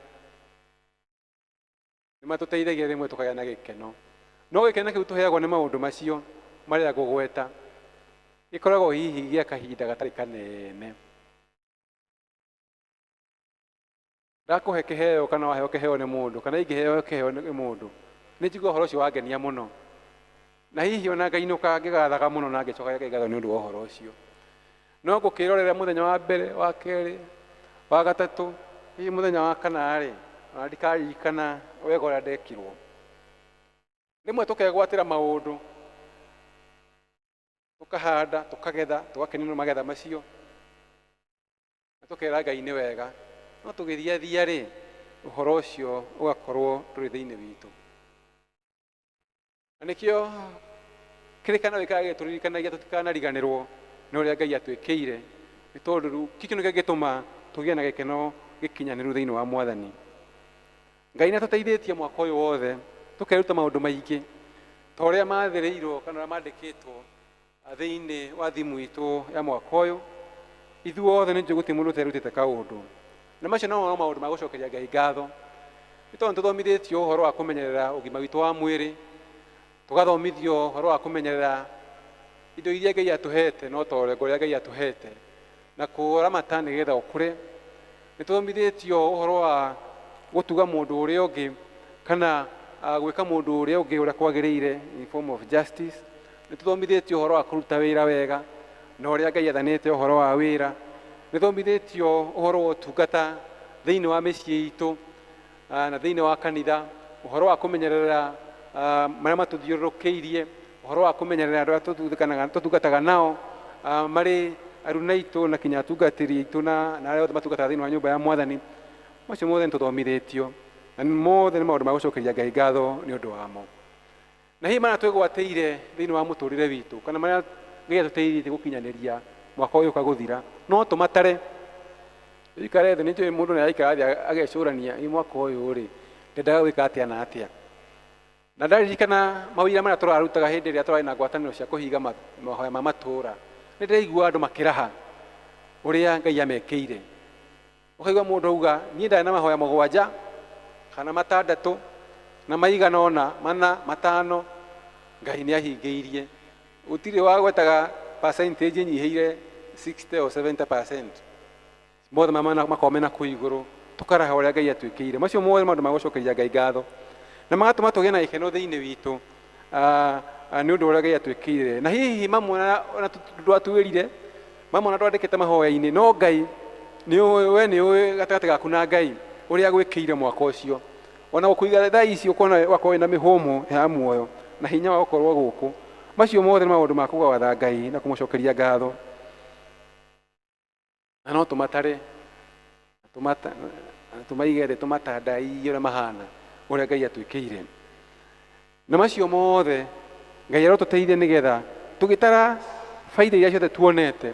nĩ matũteithagia rĩmwe tũkagĩa na gĩkeno. No gĩkeno kĩu tũheagwo nĩ maũndũ macio marĩa ngũgweta gĩkoragwo hihi gĩa kahinda gatarĩ kanene. Ndakũhe kĩheo kana waheo kĩheo nĩ mũndũ kana ingĩheo kĩheo nĩ mũndũ, nĩ njiguaga ũhoro ũcio wangenia mũno, na hihi ona ngainũka ngĩgathaga mũno na ngĩcoka Ngai ngatho nĩ ũndũ wa ũhoro ũcio. No ngũkĩrorera mũthenya wa mbere, wa kerĩ, wa gatatũ, hihi mũthenya wa kana rĩ, ona ndikaririkana wega ũrĩa ndekirwo. Rĩmwe tũkegwatĩra maũndũ Tũkahanda, tũkagetha, tũgakenio nĩ magetha macio, na tũkera Ngai nĩ wega. No tũgĩthiathia rĩ, ũhoro ũcio ũgakorwo ndũrĩ thĩinĩ witũ. Na nĩkĩo kĩrĩkanĩro gĩikaraga gĩgĩtũririkanagia tũtikanariganĩrwo nĩ ũrĩa Ngai atwĩkĩire, nĩ tondũ rĩu kĩu nĩkĩo kĩngĩtũma tũgĩe na gĩkeno gĩkinyanĩru thĩinĩ wa Mwathani. Ngai nĩatũteithĩtie mwaka ũyũ wothe tũkeruta maũndũ maingĩ ta ũrĩa mathĩrĩirwo kana ũrĩa mandĩkĩtwo thĩinĩ wa thimũ itũ ya mwaka ũyũ. Ithuothe nĩ njũĩ gũtirĩ mũndũ ũterutĩte kaũndũ, na macio no maũndũ ma gũcokeria Ngai ngatho, nĩ tondũ nĩtũthomithĩtio ũhoro wa kũmenyerera ũgima witũ wa mwĩrĩ, tũgathomithio ũhoro wa kũmenyerera indo iria Ngai atũhete no ta ũrĩa ũrĩa Ngai atũhete, na kũramata nĩgetha ũkũre. Nĩtũthomithĩtio ũhoro wa gũtuga mũndũ ũrĩa ũngĩ kana gwĩka mũndũ ũrĩa ũngĩ ũrĩa kwagĩrĩire, in form of justice. Nĩtũthomithĩtio ũhoro wa kũruta wĩra wega na ũrĩa Ngai athanĩte ũhoro wa wĩra. Nĩtũthomithĩtio ũhoro wa ũtungata thĩinĩ wa mĩciĩ itũ na thĩinĩ wa kanitha, ũhoro wa kũmenyerera marĩa matũthiũrũrũkĩirie, ũhoro wa kũmenyerera andũ arĩa tũtungataga nao marĩ aruna aitũ na kinya atungatĩri aitũ na arĩa othe matungataga thĩinĩ wa nyũmba ya Mwathani. Macio mothe nĩtũthomithĩtio, na mothe nĩ maũndũ ma gũcokeria Ngai ngatho nĩ ũndũ wamo. Na hihi marĩa twĩgwatĩire thĩinĩ wa mũtũrĩre witũ kana marĩa Ngai atũteithĩtie gũkinyanĩria mwaka ũyũ ũkagũthira, no tũmatare. Ũikare thĩ, nĩ njũĩ mũndũ nĩ araikara thĩ agecũrania, ĩ mwaka ũyũ rĩ, ndendaga gwĩka atĩa na atĩa. Na ndaririkana mawĩra marĩa tũrarutaga hĩndĩ ĩrĩa tũrarĩ na ngwatanĩro cia kũhinga mahoya ma matũũra, nĩ ndĩraigua andũ makĩraha ũrĩa Ngai amekĩire. Ũkaigua mũndũ auga, niĩ ndarĩ na mahoya 7 kana 6 na maigana ũna, 4, 5, Ngai nĩ ahingĩirie. Gũtirĩ wagwetaga percentage ĩnyihĩire 60 or 70%. Mothe makorwo mena kũu igũrũ, tũkaraha ũrĩa Ngai atwĩkĩire. Macio mothe maũndũ ma gũcokeria Ngai ngatho, na magatũma tũgĩe na gĩkeno thĩinĩ witũ nĩ ũndũ ũrĩa Ngai atwĩkĩire. Na hihi mamwe ona ndwatwĩrire, mamwe ona ndwandĩkĩte mahoya-inĩ, no Ngai nĩ ũĩ, we nĩ ũĩ gatagatĩ gaku na Ngai ũrĩa agwĩkĩire mwaka ũcio. Ona gũkũiga thaa ici ũkona ũgakorwo wĩna mĩhũmũ ya muoyo na hinya wa gũkorwo gũkũ. Macio mothe nĩ maũndũ ma kũgatha Ngai na kũmũcokeria ngatho. Na no tũmatare, tũmaige thĩ, tũmatandaiye ũrĩa mahana, ũrĩa Ngai atwĩkĩire. Na macio mothe Ngai arotũteithia nĩgetha tũgĩtara baida iria ciothe tuonete,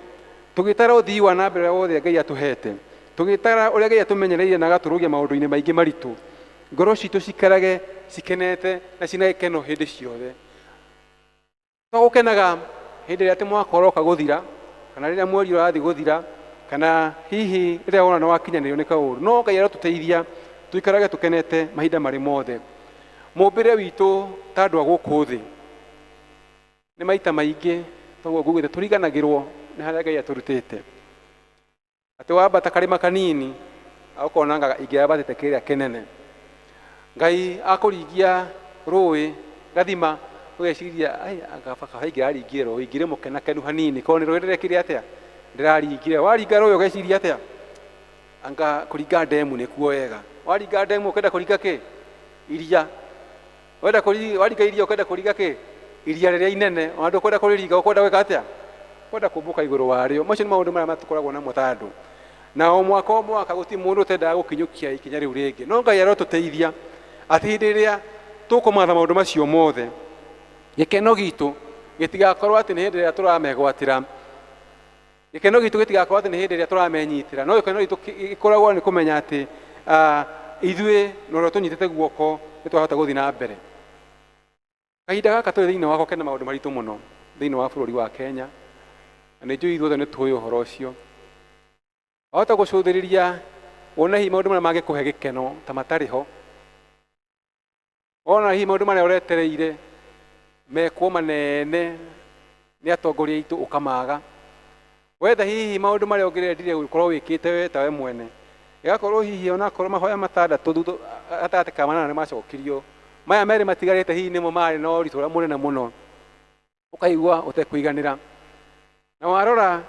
tũgĩtara ũthii wa na mbere wothe Ngai atũhete, tũgĩtara ũrĩa Ngai atũmenyereire na agatũrũgia maũndũ-inĩ maingĩ maritũ, ngoro citũ cikarage cikenete na cina gĩkeno hĩndĩ ciothe. To gũkenaga hĩndĩ ĩrĩa atĩ mwaka ũroka gũthira, kana rĩrĩa mweri ũrathiĩ gũthira, kana hihi rĩrĩa wona nĩ wakinyanĩrio nĩ kaũndũ. No Ngai arotũteithia tũikarage tũkenete mahinda marĩ mothe. Mũmbĩre witũ ta andũ a gũkũ thĩ nĩ maita maingĩ toguo ngugĩte tũriganagĩrwo nĩ harĩa Ngai atũrutĩte. Atĩ wambata karĩma kanini ũkona nga ingĩambatĩte kĩrĩa kĩnene. Ngai akũringia rũĩ gathima, ũgeciria ai anga baba ingĩraringire rũĩ ingĩrĩ mũkenakenu hanini, korwo nĩ rũĩ ndĩrekire atĩa, ndĩraringire. Waringa rũĩ ũgeciria atĩa, anga kũringa ndemu nĩkuo wega. Waringa ndemu ũkenda kũringa kĩ, iria. Wenda waringa iria ũkenda kũringa kĩ, iria rĩrĩa inene, ona ndũkwenda kũrĩringa, ũkwenda gwĩka atĩa, ũkwenda kũmbũka igũrũ warĩo. Macio nĩ maũndũ marĩa matũkoragwo namo ta andũ. Na o mwaka o mwaka gũtirĩ mũndũ ũtendaga gũkinyũkia ikinya rĩu rĩngĩ. No Ngai arotũteithia atĩ hĩndĩ ĩrĩa tũkũmatha maũndũ macio mothe, gĩkeno gitũ gĩtigakorwo atĩ nĩ hĩndĩ ĩrĩa tũramegwatĩra, gĩkeno gitũ gĩtigakorwo atĩ nĩ hĩndĩ ĩrĩa tũramenyitĩra, no gĩkeno gitũ gĩkoragwo nĩ kũmenya atĩ ithuĩ na ũrĩa tũnyitĩte guoko nĩ twahota gũthiĩ na mbere. Kahinda gaka tũrĩ thĩinĩ wako kena maũndũ maritũ mũno thĩinĩ wa bũrũri wa Kenya, na nĩ njũĩ ithuothe nĩ tũĩ ũhoro ũcio. Wahota gũcũthĩrĩria wone hihi maũndũ marĩa mangĩkũhe gĩkeno ta matarĩ ho, wona hihi maũndũ marĩa ũretereire mekwo manene nĩ atongoria aitũ ũkamaga. Wetha hihi maũndũ marĩa ũngĩrendire gũkorwo wĩkĩte we ta we mwene, ĩgakorwo hihi onakorwo mahoya 6 thutha gatagatĩ ka 8 nĩ macokirio, maya 2 matigarĩte hihi nĩmo marĩ na ũritũ ũrĩa mũnene mũno, ũkaigua ũtekũiganĩra. Na warora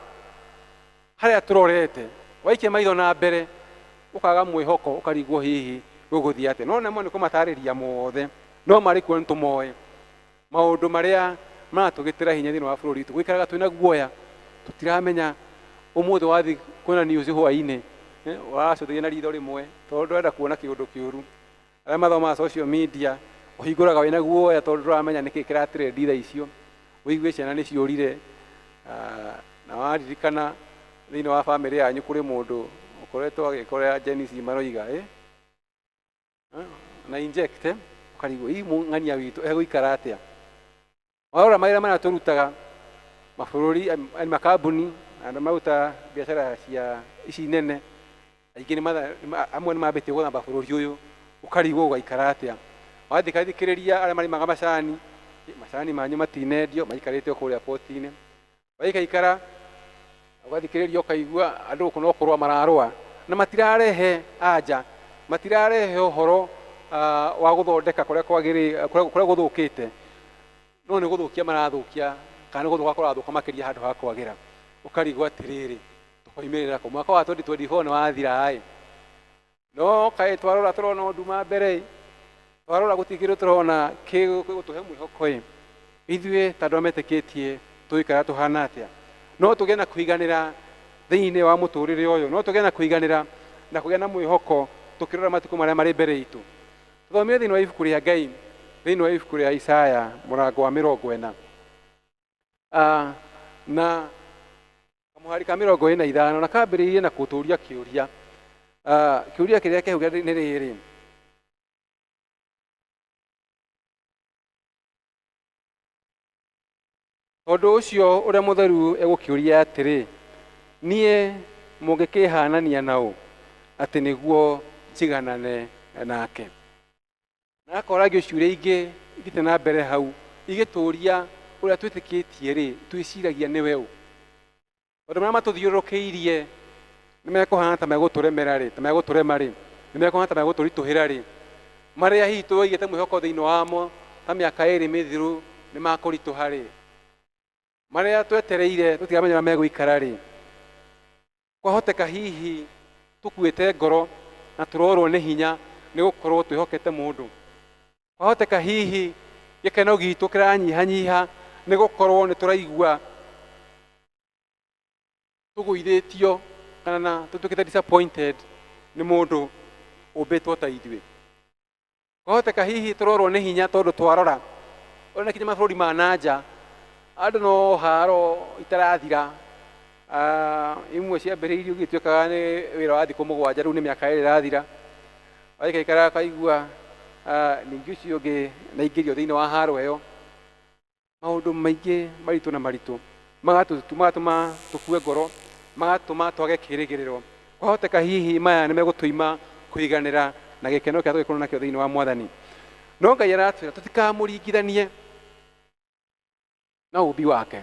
harĩa tũrorete, waikia maitho na mbere, ũkaga mwĩhoko, ũkarigwo hihi gũgũthiĩ atĩa. No nĩmo nĩ kũmatarĩria mothe, no marĩ kuo nĩ tũmoĩ maũndũ marĩa Maratũgĩtĩra hinya thĩinĩ wa bũrũri witũ. Gũikaraga twĩna guoya, tũtiramenya ũmũthĩ wathiĩ kuona news hwaĩ-inĩ, ũracũthĩria na ritho rĩmwe tondũ ndũrenda kuona kĩũndũ kĩũru. Arĩa mathomaga social media ũhingũraga wĩna guoya tondũ ndũramenya nĩkĩ kĩratrendi thaa icio. Ũigue ciana nĩ ciũrire, na waririkana thĩinĩ wa bamĩrĩ yanyu kũrĩ mũndũ ũkoretwo agĩka ũrĩa Gen Z maroiga, na inject, ũkarigwo ii ng'ania witũ egũikara atĩa. Warora mawĩra marĩa tũrutaga mabũrũri, makambuni andũ maruta biacara cia ici nene, aingĩ amwe nĩ mambĩtie gũthamba bũrũri ũyũ, ũkarigwo ũgaikara atĩa. Wathikĩrĩria arĩa marĩmaga macani, macani manyu matinendio, maikarĩte o kũrĩa poti-inĩ. Waikaikara ũgathikĩrĩria ũkaigua andũ gũkũ no kũrũa mararũa na matirarehe anja, matirarehe ũhoro wa gũthondeka kũrĩa kwagĩrĩire, kũrĩa gũthũkĩte, no nĩ gũthũkia marathũkia kana nĩ gũthũka kũrathũka makĩria handũ ha kwagĩra. Ũkarigwo atĩrĩrĩ, tũkoimĩrĩra kũ? Mwaka wa 2024 nĩ wathira ĩ, no kaĩ twarora tũrona nduma mbere ĩ, twarora gũtirĩ kĩndũ tũrona gĩgũtũhe mwĩhoko ĩ. Ithuĩ ta andũ arĩa metĩkĩtie tũikara tũhana atĩa? No tũgĩe na kũiganĩra thĩinĩ wa mũtũrĩre ũyũ, no tũgĩe na kũiganĩra na kũgĩa na mwĩhoko tũkĩrora matukũ marĩa marĩ mbere itũ. Tũthomire thĩinĩ wa ibuku rĩa Ngai, thĩinĩ wa ibuku rĩa Isaya mũrango wa 40 na kamũhari ka 45, na kambĩrĩirie na kũtũria kĩũria. Kĩũria kĩrĩa kĩhau nĩ rĩrĩ: tondũ ũcio ũrĩa mũtheru egũkĩũria atĩrĩ, niĩ mũngĩkĩhanania na ũ atĩ nĩguo njiganane nake? Na akoragio ciũria ingĩ ithiĩte na mbere hau igĩtũria ũrĩa twĩtĩkĩtie rĩ, twĩciragia nĩwe ũ. Tondũ marĩa matũthiũrũrũkĩirie nĩ mekũhana ta megũtũremera rĩ, ta megũtũrema rĩ, nĩ mekũhana ta megũtũritũhĩra rĩ, marĩa hihi tũigĩte mwĩhoko thĩinĩ wamo ta mĩaka 2 mĩthiru nĩ makũritũha rĩ, marĩa twetereire tũtiramenya ũrĩa megũikara rĩ, kwahoteka hihi tũkuĩte ngoro na tũrorwo nĩ hinya nĩ gũkorwo twĩhokete mũndũ. Kwahoteka hihi gĩkeno gitũ kĩranyihanyiha nĩ gũkorwo nĩ tũraigua tũgũithĩtio kana na tũtuĩkĩte disappointed nĩ mũndũ ũmbĩtwo ta ithuĩ. Kwahoteka hihi tũrorwo nĩ hinya tondũ twarora ũrĩa kinya mabũrũri ma nanja andũ no haro itarathira, imwe ciambĩrĩirio igĩtuĩkaga nĩ wĩra wa thikũ 7, rĩu nĩ mĩaka 2 ĩrathira. Waikaikara ũkaigua ningĩ ũcio ũngĩ naingĩrio thĩinĩ wa haro ĩyo. Maũndũ maingĩ maritũ na maritũ magatũma tũkue ngoro, magatũma twage kĩĩrĩgĩrĩro. Kwahoteka hihi maya nĩ megũtũima kũiganĩra na gĩkeno kĩrĩa tũgĩkorwo nakĩo thĩinĩ wa Mwathani. No Ngai aratwĩra tũtikamũringithanie na ũmbi wake,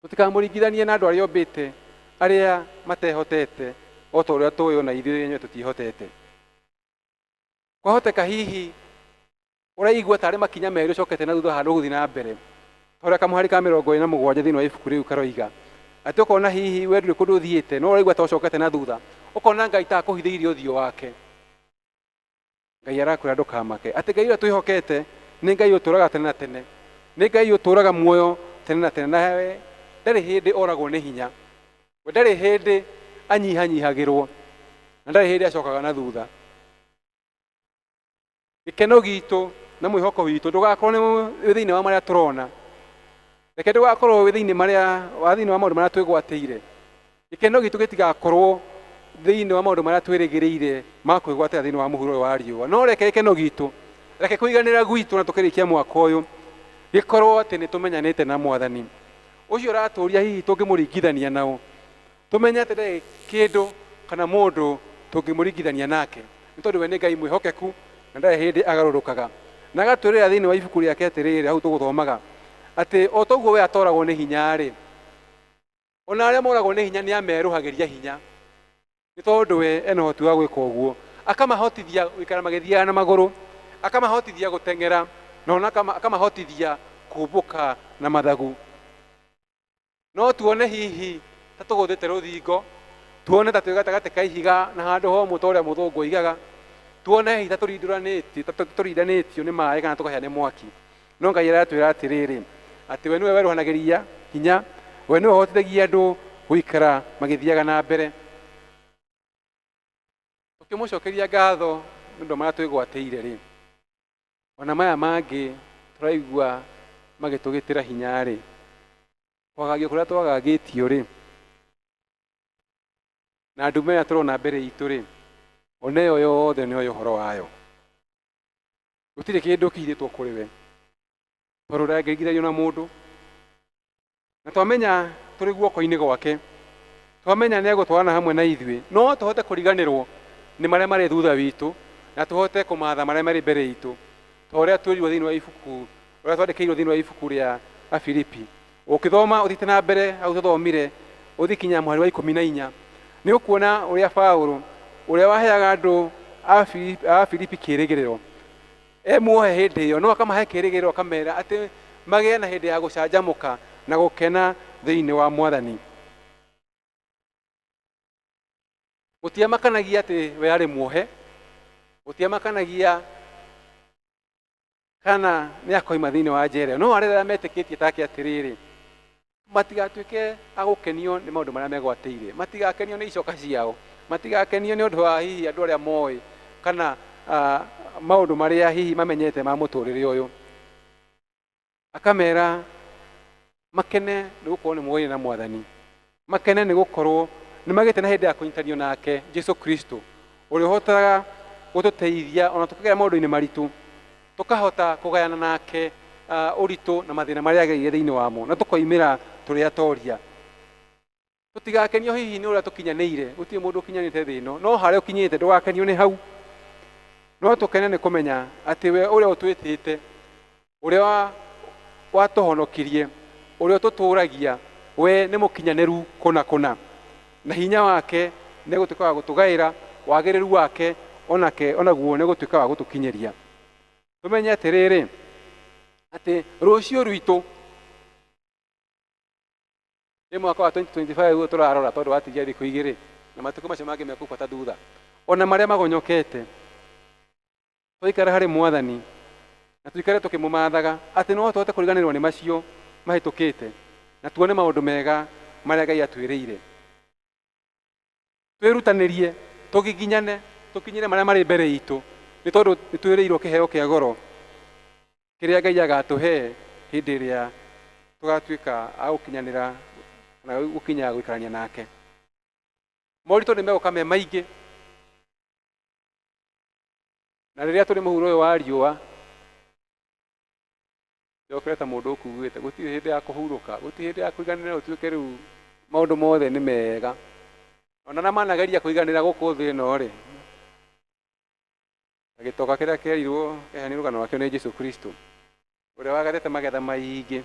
tũtikamũringithanie na andũ arĩa ombĩte arĩa matehotete o ta ũrĩa tũĩ ona ithuĩ enyewe tũtihotete. Kwahoteka hihi ũraigua tarĩ makinya merĩ ũcokete na thutha handũ gũthiĩ na mbere, ta ũrĩa kamũhari ka 47 thĩinĩ wa ibuku rĩu karoiga atĩ ũkona hihi we ndũrĩ kũndũ ũthiĩte no ũraigua ta ũcokete na thutha, ũkona Ngai ta akũhithĩirie ũthiũ wake. Ngai arakwĩra ndũkamake, atĩ Ngai ũrĩa twĩhokete nĩ Ngai ũtũũraga tene na tene, nĩ Ngai ũtũũraga muoyo tene na tene, nawe ndarĩ hĩndĩ oragwo nĩ hinya, we ndarĩ hĩndĩ anyihanyihagĩrwo, na ndarĩ hĩndĩ acokaga na thutha. Gĩkeno gitũ na mwĩhoko witũ ndũgakorwo nĩ thĩinĩ wa marĩa tũrona, reke ndũgakorwo wĩ thĩinĩ wa maũndũ marĩa twĩgwatĩire. Gĩkeno gitũ gĩtigakorwo thĩinĩ wa maũndũ marĩa twĩrĩgĩrĩire ma kwĩgwatĩra thĩinĩ wa mũhuro wa riũa, no reke gĩkeno gitũ, reke kũiganĩra gwitũ na tũkĩrĩkia mwaka ũyũ gĩkorwo atĩ nĩ tũmenyanĩte na Mwathani ũcio ũratũria hihi tũngĩmũringithania nao, tũmenye atĩ ndarĩ kĩndũ kana mũndũ tũngĩmũringithania nake, nĩ tondũ we nĩ Ngai mwĩhokeku na ndarĩ hĩndĩ agarũrũkaga. Na agatwĩrĩra thĩinĩ wa ibuku rĩake atĩrĩrĩ, hau tũgũthomaga atĩ o toguo we atoragwo nĩ hinya rĩ, ona arĩa moragwo nĩ hinya nĩ amerũhagĩria hinya, nĩ tondũ we ena ũhoti wa gwĩka ũguo. Akamahotithia gũikara magĩthiaga na magũrũ, akamahotithia gũteng'era, na ona akamahotithia kũmbũka na mathagu. No tuone hihi ta tũgũthĩte rũthingo, tuone ta twĩ gatagatĩ ka ihiga na handũ homũ ta ũrĩa mũthũngũ oigaga, tuone hihi ta tũrindanĩtio nĩ maĩ kana tũkahĩa nĩ mwaki. No Ngai aratwĩra atĩrĩrĩ, atĩ we nĩwe werũhanagĩria hinya, we nĩwe ũhotithagia andũ gũikara magĩthiaga na mbere. Tũkĩmũcokeria ngatho nĩ ũndũ marĩa twĩgwatĩire rĩ, ona maya mangĩ tũraigua magĩtũgĩtĩra hinya rĩ, kwagagio kũrĩa twagagĩtio rĩ, na ndume ĩrĩa tũrona mbere itũ rĩ, ona ĩyo yothe nĩoĩ ũhoro wayo. Gũtirĩ kĩndũ kĩhithĩtwo kũrĩ we, tondũ ndangĩringithanio na mũndũ. Na twamenya tũrĩ guoko-inĩ gwake, twamenya nĩ egũtwarana hamwe na ithuĩ, no tũhote kũriganĩrwo nĩ marĩa marĩ thutha witũ, na tũhote kũmatha marĩa marĩ mbere itũ, ta ũrĩa twĩrirwo thĩinĩ wa ibuku, ũrĩa twandĩkĩirwo thĩinĩ wa ibuku rĩa Afilipi. Ũkĩthoma ũthiĩte na mbere hau tũthomire, ũthiĩ kinya mũhari wa 14, nĩ ũkuona ũrĩa Paũlũ, ũrĩa waheaga andũ a Filipi kĩĩrĩgĩrĩro, e muohe hĩndĩ ĩyo, no akamahe kĩĩrĩgĩrĩro, akamera atĩ magĩe na hĩndĩ ya gũcanjamũka na gũkena thĩinĩ wa Mwathani. Gũtiamakanagia atĩ we arĩ muohe, gũtiamakanagia kana nĩ akoima thĩinĩ wa njera, no arĩa metĩkĩtie take atĩrĩrĩ, matigatuĩke a gũkenio nĩ maũndũ marĩa megwatĩire, matigakenio nĩ icoka ciao, matigakenio nĩ ũndũ wa hihi andũ arĩa moĩ kana maũndũ marĩa hihi mamenyete ma mũtũrĩre ũyũ. Akamera makene nĩ gũkorwo nĩ moĩ na Mwathani, makene nĩ gũkorwo nĩ magĩte na hĩndĩ ya kũnyitanio nake Jesu Kristo, ũrĩa ũhotaga gũtũteithia ona tũkĩgera maũndũ-inĩ maritũ, tũkahota kũgayana nake ũritũ na mathĩna marĩa agereire thĩinĩ wamo, na tũkoimĩra tũrĩ atoria. Tũtigakenio hihi nĩ ũrĩa tũkinyanĩire, gũtirĩ mũndũ ũkinyanĩte thĩ ĩno, no harĩa ũkinyĩte ndũgakenio nĩ hau, no tũkene nĩ kũmenya atĩ we ũrĩa ũtwĩtĩte, ũrĩa watũhonokirie, ũrĩa ũtũtũragia, we nĩ mũkinyanĩru kũna kũna, na hinya wake nĩ gũtuĩka wa gũtũgaĩra, wagĩrĩru wake onake onaguo nĩ gũtuĩka wa gũtũkinyĩria. Tũmenye atĩrĩrĩ, atĩ rũciũ rwitũ nĩ mwaka wa 2025 ũyũ tũrarora, tondũ watigia thikũ igĩrĩ na matukũ macio mangĩ mekũbuata thutha, ona marĩa magonyokete, twaikara harĩ Mwathani na tuikare tũkĩmũmathaga, atĩ no tũhote kũriganĩrwo nĩ macio mahĩtũkĩte na tuone maũndũ mega marĩa Ngai atwĩrĩire. Twĩrutanĩrie, tũgiginyane, tũkinyĩre marĩa marĩ mbere itũ, nĩ tondũ nĩ twĩrĩirwo kĩheo kĩa goro kĩrĩa Ngai agatũhe hĩndĩ ĩrĩa tũgatuĩka a gũkinyanĩra kana gũkinya gũikarania nake. Moritũ nĩ megũka me maingĩ, na rĩrĩa tũrĩ mũhuro ũyũ wa riũa, njokere ta mũndũ ũkuĩte, gũtirĩ hĩndĩ ya kũhurũka, gũtirĩ hĩndĩ ya kũiganĩra ũtuĩke rĩu maũndũ mothe nĩ mega. Ona na manageria kũiganĩra gũkũ thĩ ĩno rĩ, gĩtoka kĩrĩa kĩerirwo kĩheanirwo rũgano rwakĩo nĩ Jesu Kristo, ũrĩa wagethete magetha maingĩ,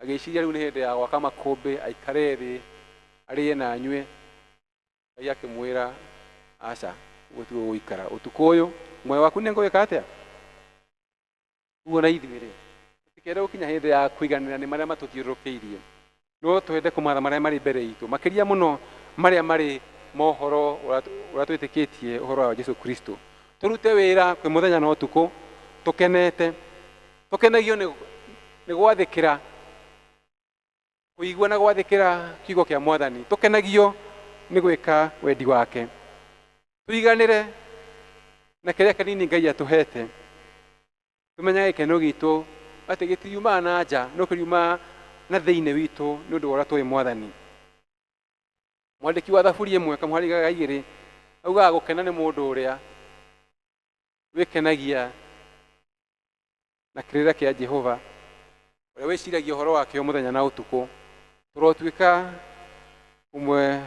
agĩciria rĩu nĩ hĩndĩ ya gwaka makũmbĩ, aikare thĩ, arĩe na anyue. Ngai akĩmwĩra, aca, ũguo tiguo gũikara, ũtukũ ũyũ muoyo waku nĩ ngũgĩka atĩa? Ũguo na ithuĩ rĩ, tũtikende gũkinya hĩndĩ ya kũiganĩra nĩ marĩa matũthiũrũrũkĩirie, no twende kũmatha marĩa marĩ mbere itũ, makĩria mũno marĩa marĩ mohoro ũrĩa twĩtĩkĩtie ũhoro wa Jesu Kristo. Tũrute wĩra kwĩ mũthenya na ũtukũ tũkenete, tũkenagio nĩ gwathĩkĩra, kũigua na gwathĩkĩra kiugo kĩa Mwathani, tũkenagio nĩ gwĩka wendi wake, tũiganĩre na kĩrĩa kĩnini Ngai atũhete, tũmenye gĩkeno gitũ atĩ gĩtiriumaga na nja, no kĩriumaga na thĩinĩ witũ nĩ ũndũ wa ũrĩa tũĩ Mwathani. Mwandĩki wa Thaburi ĩmwe kamũhari ga 2 augaga gũkena nĩ mũndũ ũrĩa wĩkenagia na kĩrĩra kĩa Jehova, ũrĩa wĩciragia ũhoro wakĩo mũthenya na ũtukũ. Tũrotuĩka ũmwe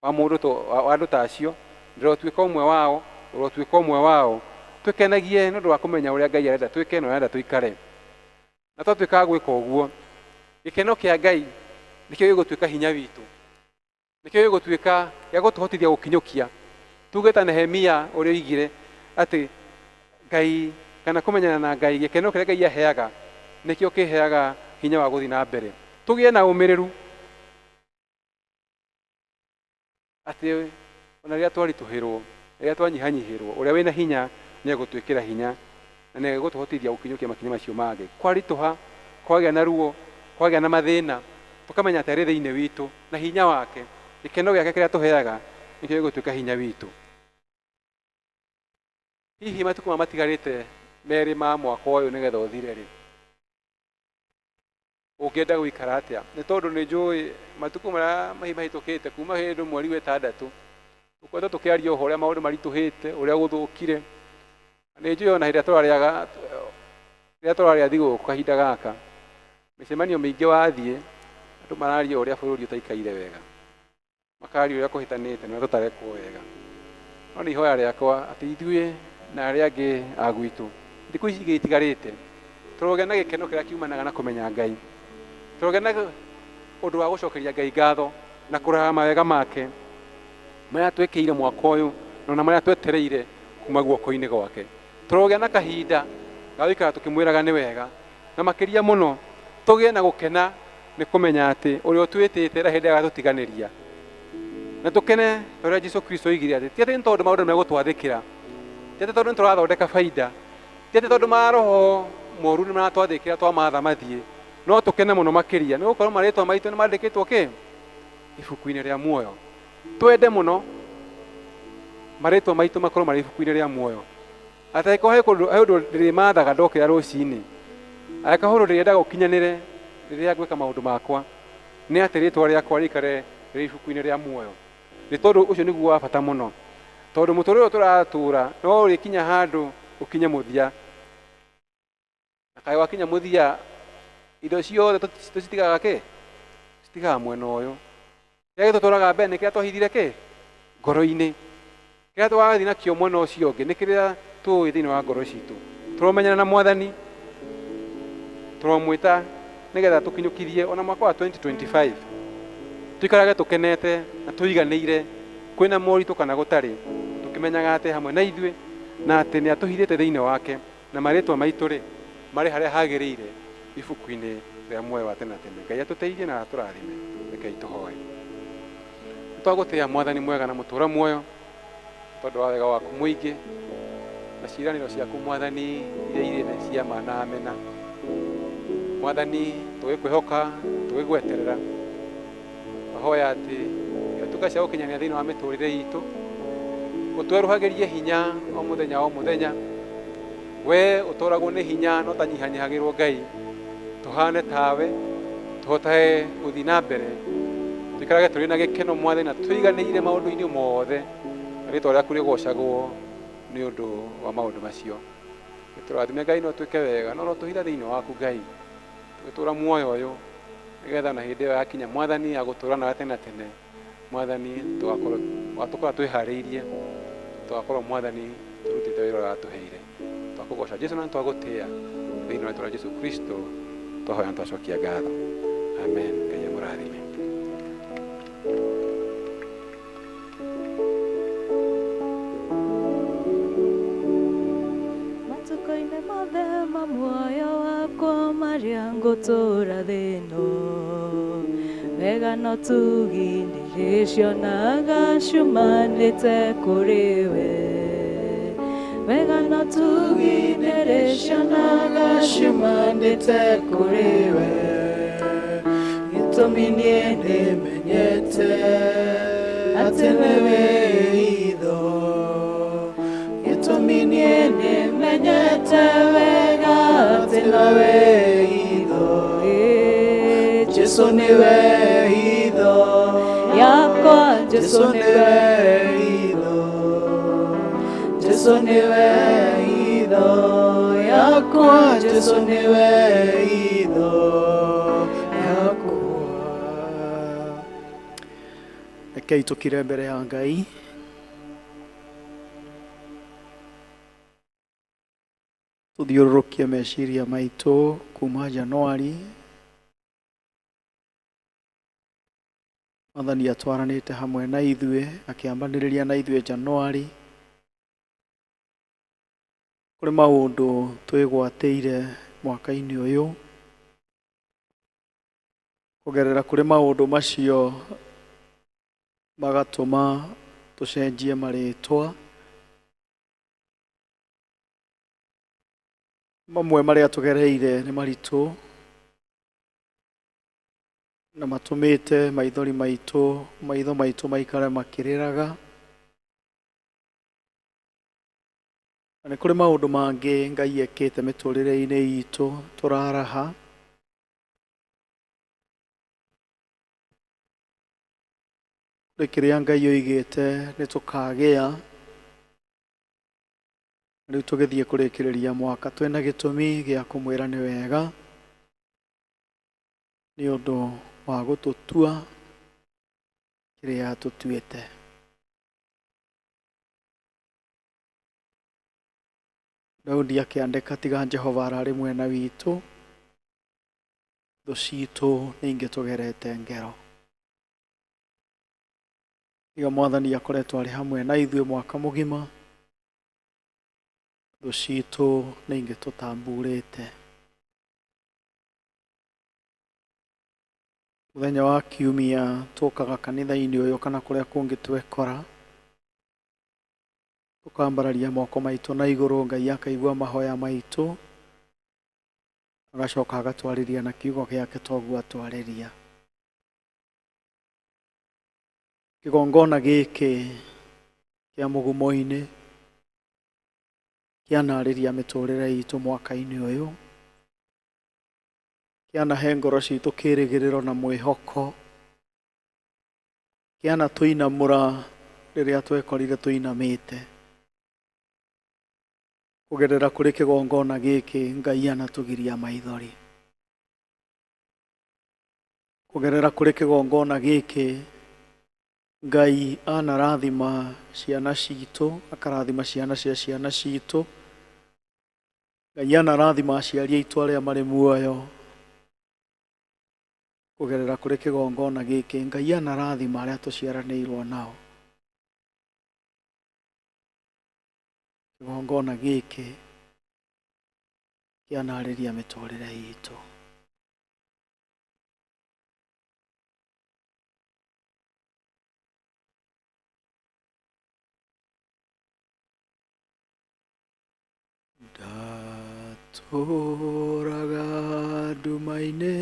wa mũndũ wa andũ ta acio, ndĩrotuĩka ũmwe wao, ũrotuĩka ũmwe wao, twĩkenagie nĩ ũndũ wa kũmenya ũrĩa Ngai arenda twĩke na ũrĩa arenda tũikare. Na twatuĩka a gwĩka ũguo, gĩkeno kĩa Ngai nĩkĩo gĩgũtuĩka hinya witũ, nĩkĩo gĩgũtuĩka gĩa gũtũhotithia gũkinyũkia. Tuge ta Nehemia ũrĩa oigire atĩ Ngai kana kũmenyana na Ngai, gĩkeno kĩrĩa Ngai aheaga nĩkĩo kĩheaga hinya wa gũthiĩ na mbere. Tũgĩe na ũmĩrĩru atĩ ona rĩrĩa twaritũhĩrwo, rĩrĩa twanyihanyihĩrwo, ũrĩa wĩna hinya nĩ egũtwĩkĩra hinya na nĩ egũtũhotithia gũkinyũkia makinya macio mangĩ. Kwaritũha Kwagĩa na ruo, kwagĩa na mathĩna, tũkamenya atĩ arĩ thĩinĩ witũ na hinya wake, gĩkeno gĩake kĩrĩa tũheaga nĩkĩo gĩgũtuĩka hinya witũ. Hihi matukũ maya matigarĩte merĩ ma mwaka ũyũ nĩgetha ũthire rĩ, ũngĩenda gũikara atĩa? Nĩ tondũ nĩ njũĩ matukũ marĩa mahĩtũkĩte kuma hĩndĩ mweri wa ĩtandatũ tũkoretwo tũkĩaria ũhoro ũrĩa maũndũ maritũhĩte, ũrĩa gũthũkire. Nĩ njũĩ ona hĩndĩ ĩrĩa tũrarĩaga, rĩrĩa tũrarĩa thigũkũ kahinda gaka, mĩcemanio mĩingĩ wathiĩ, andũ mararia ũrĩa bũrũri ũtaikaire wega, makaria ũrĩa kũhĩtanĩte na ũrĩa tũtarekwo wega. No nĩ ihoya rĩakwa atĩ ithuĩ na arĩa angĩ a gwitũ thikũ ici ingĩ itigarĩte tũrogĩa na gĩkeno kĩrĩa kiumanaga na kũmenya Ngai, tũrogĩa na ũndũ wa gũcokeria Ngai ngatho na kũraha mawega make marĩa twĩkĩire mwaka ũyũ na ona marĩa twetereire kuma guoko-inĩ gwake. Tũrogĩa na kahinda ga gũikara tũkĩmwĩraga nĩ wega, na makĩria mũno tũgĩe na gũkena nĩ kũmenya atĩ ũrĩa ũtwĩtĩte na hĩndĩ agatũtiganĩria, na tũkene ta ũrĩa Jesũ Kristo oigire atĩ ti atĩ nĩ tondũ maũndũ megũtwathĩkĩra, ti atĩ tondũ nĩ tũrathondeka baida, ti atĩ tondũ maroho moru nĩ maratwathĩkĩra twamatha mathiĩ, no tũkene mũno makĩria nĩ gũkorwo marĩtwa maitũ nĩ mandĩkĩtwo kĩ ibuku-inĩ rĩa muoyo. Twende mũno marĩtwa maitũ makorwo marĩ ibuku-inĩ rĩa muoyo. Atangĩkorwo he ũndũ ndĩrĩmathaga ndokĩra rũcinĩ, angĩkorwo he ũndũ ndĩrĩendaga ũkinyanĩre rĩrĩa ngwĩka maũndũ makwa, nĩ atĩ rĩtwa rĩakwa rĩikare rĩrĩ ibuku-inĩ rĩa muoyo. Nĩ tondũ ũcio nĩguo wa bata mũno, tondũ mũtũrĩre ũyũ tũratũra no ũrĩkinya handũ ũkinye mũthia, na kaĩ wakinya mũthia indo ciothe tũcitigaga kĩ? Citigaga mwena ũyũ. Kĩrĩa gĩtũtwaraga mbere nĩ kĩrĩa twahithire kĩ? Ngoro-inĩ. Kĩrĩa tũrathiĩ nakĩo mwena ũcio ũngĩ nĩ kĩrĩa tũĩ thĩinĩ wa ngoro citũ. Tũromenyana na Mwathani, tũromwĩta nĩgetha tũkinyũkithie ona mwaka wa 2025 tũikarage tũkenete na tũiganĩire, kwĩna moritũ kana gũtarĩ, tũkĩmenyaga atĩ hamwe na ithuĩ na atĩ nĩ atũhithĩte thĩinĩ wake, na marĩtwa maitũ rĩ marĩ harĩa hagĩrĩire ibuku-inĩ rĩa muoyo wa tene na tene. Ngai atũteithie na atũrathime. Rekei tũhoe. Twagũtĩĩa Mwathani mwega na mũtũra muoyo tondũ wa wega waku mũingĩ na ciĩranĩro ciaku Mwathani iria irĩ nĩ cia ma na amena. Mwathani tũgĩkwĩhoka, tũgĩgweterera, twahoya atĩ ituĩka cia gũkinyanĩra thĩinĩ wa mĩtũrĩre itũ, ũtwerũhagĩrie hinya o mũthenya o mũthenya. We ũtũragwo nĩ hinya no tanyihanyihagĩrwo Ngai, tũhane tawe, tũhotage gũthiĩ na mbere, tũikarage tũrĩ na gĩkeno Mwathani na tũiganĩire maũndũ-inĩ mothe, na rĩtwa rĩaku rĩgocagwo nĩ ũndũ wa maũndũ macio. Tũrathime Ngai no twĩke wega, no tũhitha thĩinĩ waku Ngai, tũgĩtũra muoyo ũyũ nĩgetha na hĩndĩ ĩyo yakinya Mwathani agũtũra nawe tene na tene. Mwathani tũgakorwo twĩharĩirie, tũgakorwo Mwathani tũrutĩte wĩra ũrĩa watũheire. Twakũgoca Jesũ na twagũtĩĩa thĩinĩ wa rĩtwa rĩa Jesũ Kristo twahoya na twacokia ngatho. Amen. Ngai amũrathime. Matukũ-inĩ mothe ma muoyo wakwa marĩa ngũtũũra thĩ ĩno, wega no tugi ndĩrĩcionaga ciumanĩte kũrĩ we. Wega no tugi ndĩrĩcionaga ciumanĩte kũrĩ we. Gĩtũmi niĩ nĩmenyete atĩ nĩwe itho, gĩtũmi niĩ nĩmenyete wega atĩ nĩwe itho. Jesũ nĩwe itho yakwa, Jesũ nĩwe itho, Jesũ nĩwe itho yakwa, Jesũ nĩwe itho yakwa. Rekei tũkire mbere ya Ngai. Tũthiũrũrũkie meciria maitũ kuma Januari. Mwathani atwaranĩte hamwe na ithuĩ, akĩambanĩrĩria na ithuĩ Januari. Kũrĩ maũndũ twĩgwatĩire mwaka-inĩ ũyũ, kũgerera kũrĩ maũndũ macio magatũma tũcenjie marĩtwa. Mamwe marĩa tũgereire nĩ maritũ, Na matũmĩte maithori maitũ, maitho maitũ maikare makĩrĩraga. Na nĩ kũrĩ maũndũ mangĩ Ngai ekĩte mĩtũrĩre-inĩ itũ tũraraha. Kũrĩ kĩrĩa Ngai oigĩte nĩ tũkagĩa. Rĩu tũgĩthiĩ kũrĩkĩrĩria mwaka twĩna gĩtũmi gĩa kũmwĩra nĩ wega nĩ ũndũ wa gũtũtua kĩrĩa tũtuĩte. Daudi akĩandĩka tiga Jehova ararĩ mwena witũ, thũ citũ nĩ ingĩtũgerete ngero. Tiga Mwathani akoretwo arĩ hamwe na ithuĩ mwaka mũgima, thũ citũ nĩ ingĩtũtamburĩte. Mũthenya wa kiumia tũkaga kanitha-inĩ ũyũ kana kũrĩa kũngĩ twekora, tũkambararia moko maitũ na igũrũ, Ngai akaigua mahoya maitũ, agacoka agatwarĩria na kiugo gĩake toguo atwarĩria. Kĩgongona gĩkĩ kĩa mũgumo-inĩ kĩanarĩria mĩtũrĩre itũ mwaka-inĩ ũyũ, kĩanahe ngoro citũ kĩrĩgĩrĩro na mwĩhoko, kĩanatũinamũra rĩrĩa twekorire tũinamĩte. Kũgerera kũrĩ kĩgongona gĩkĩ Ngai anatũgiria maithori. Kũgerera kũrĩ kĩgongona gĩkĩ Ngai anarathima ciana citũ, akarathima ciana cia ciana citũ. Ngai anarathima aciari aitũ arĩa marĩ muoyo. Kũgerera kũrĩ kĩgongona gĩkĩ Ngai anarathima arĩa tũciaranĩirwo nao. Kĩgongona gĩkĩ kĩanarĩria mĩtũrĩre itũ. Ndatũraga nduma-inĩ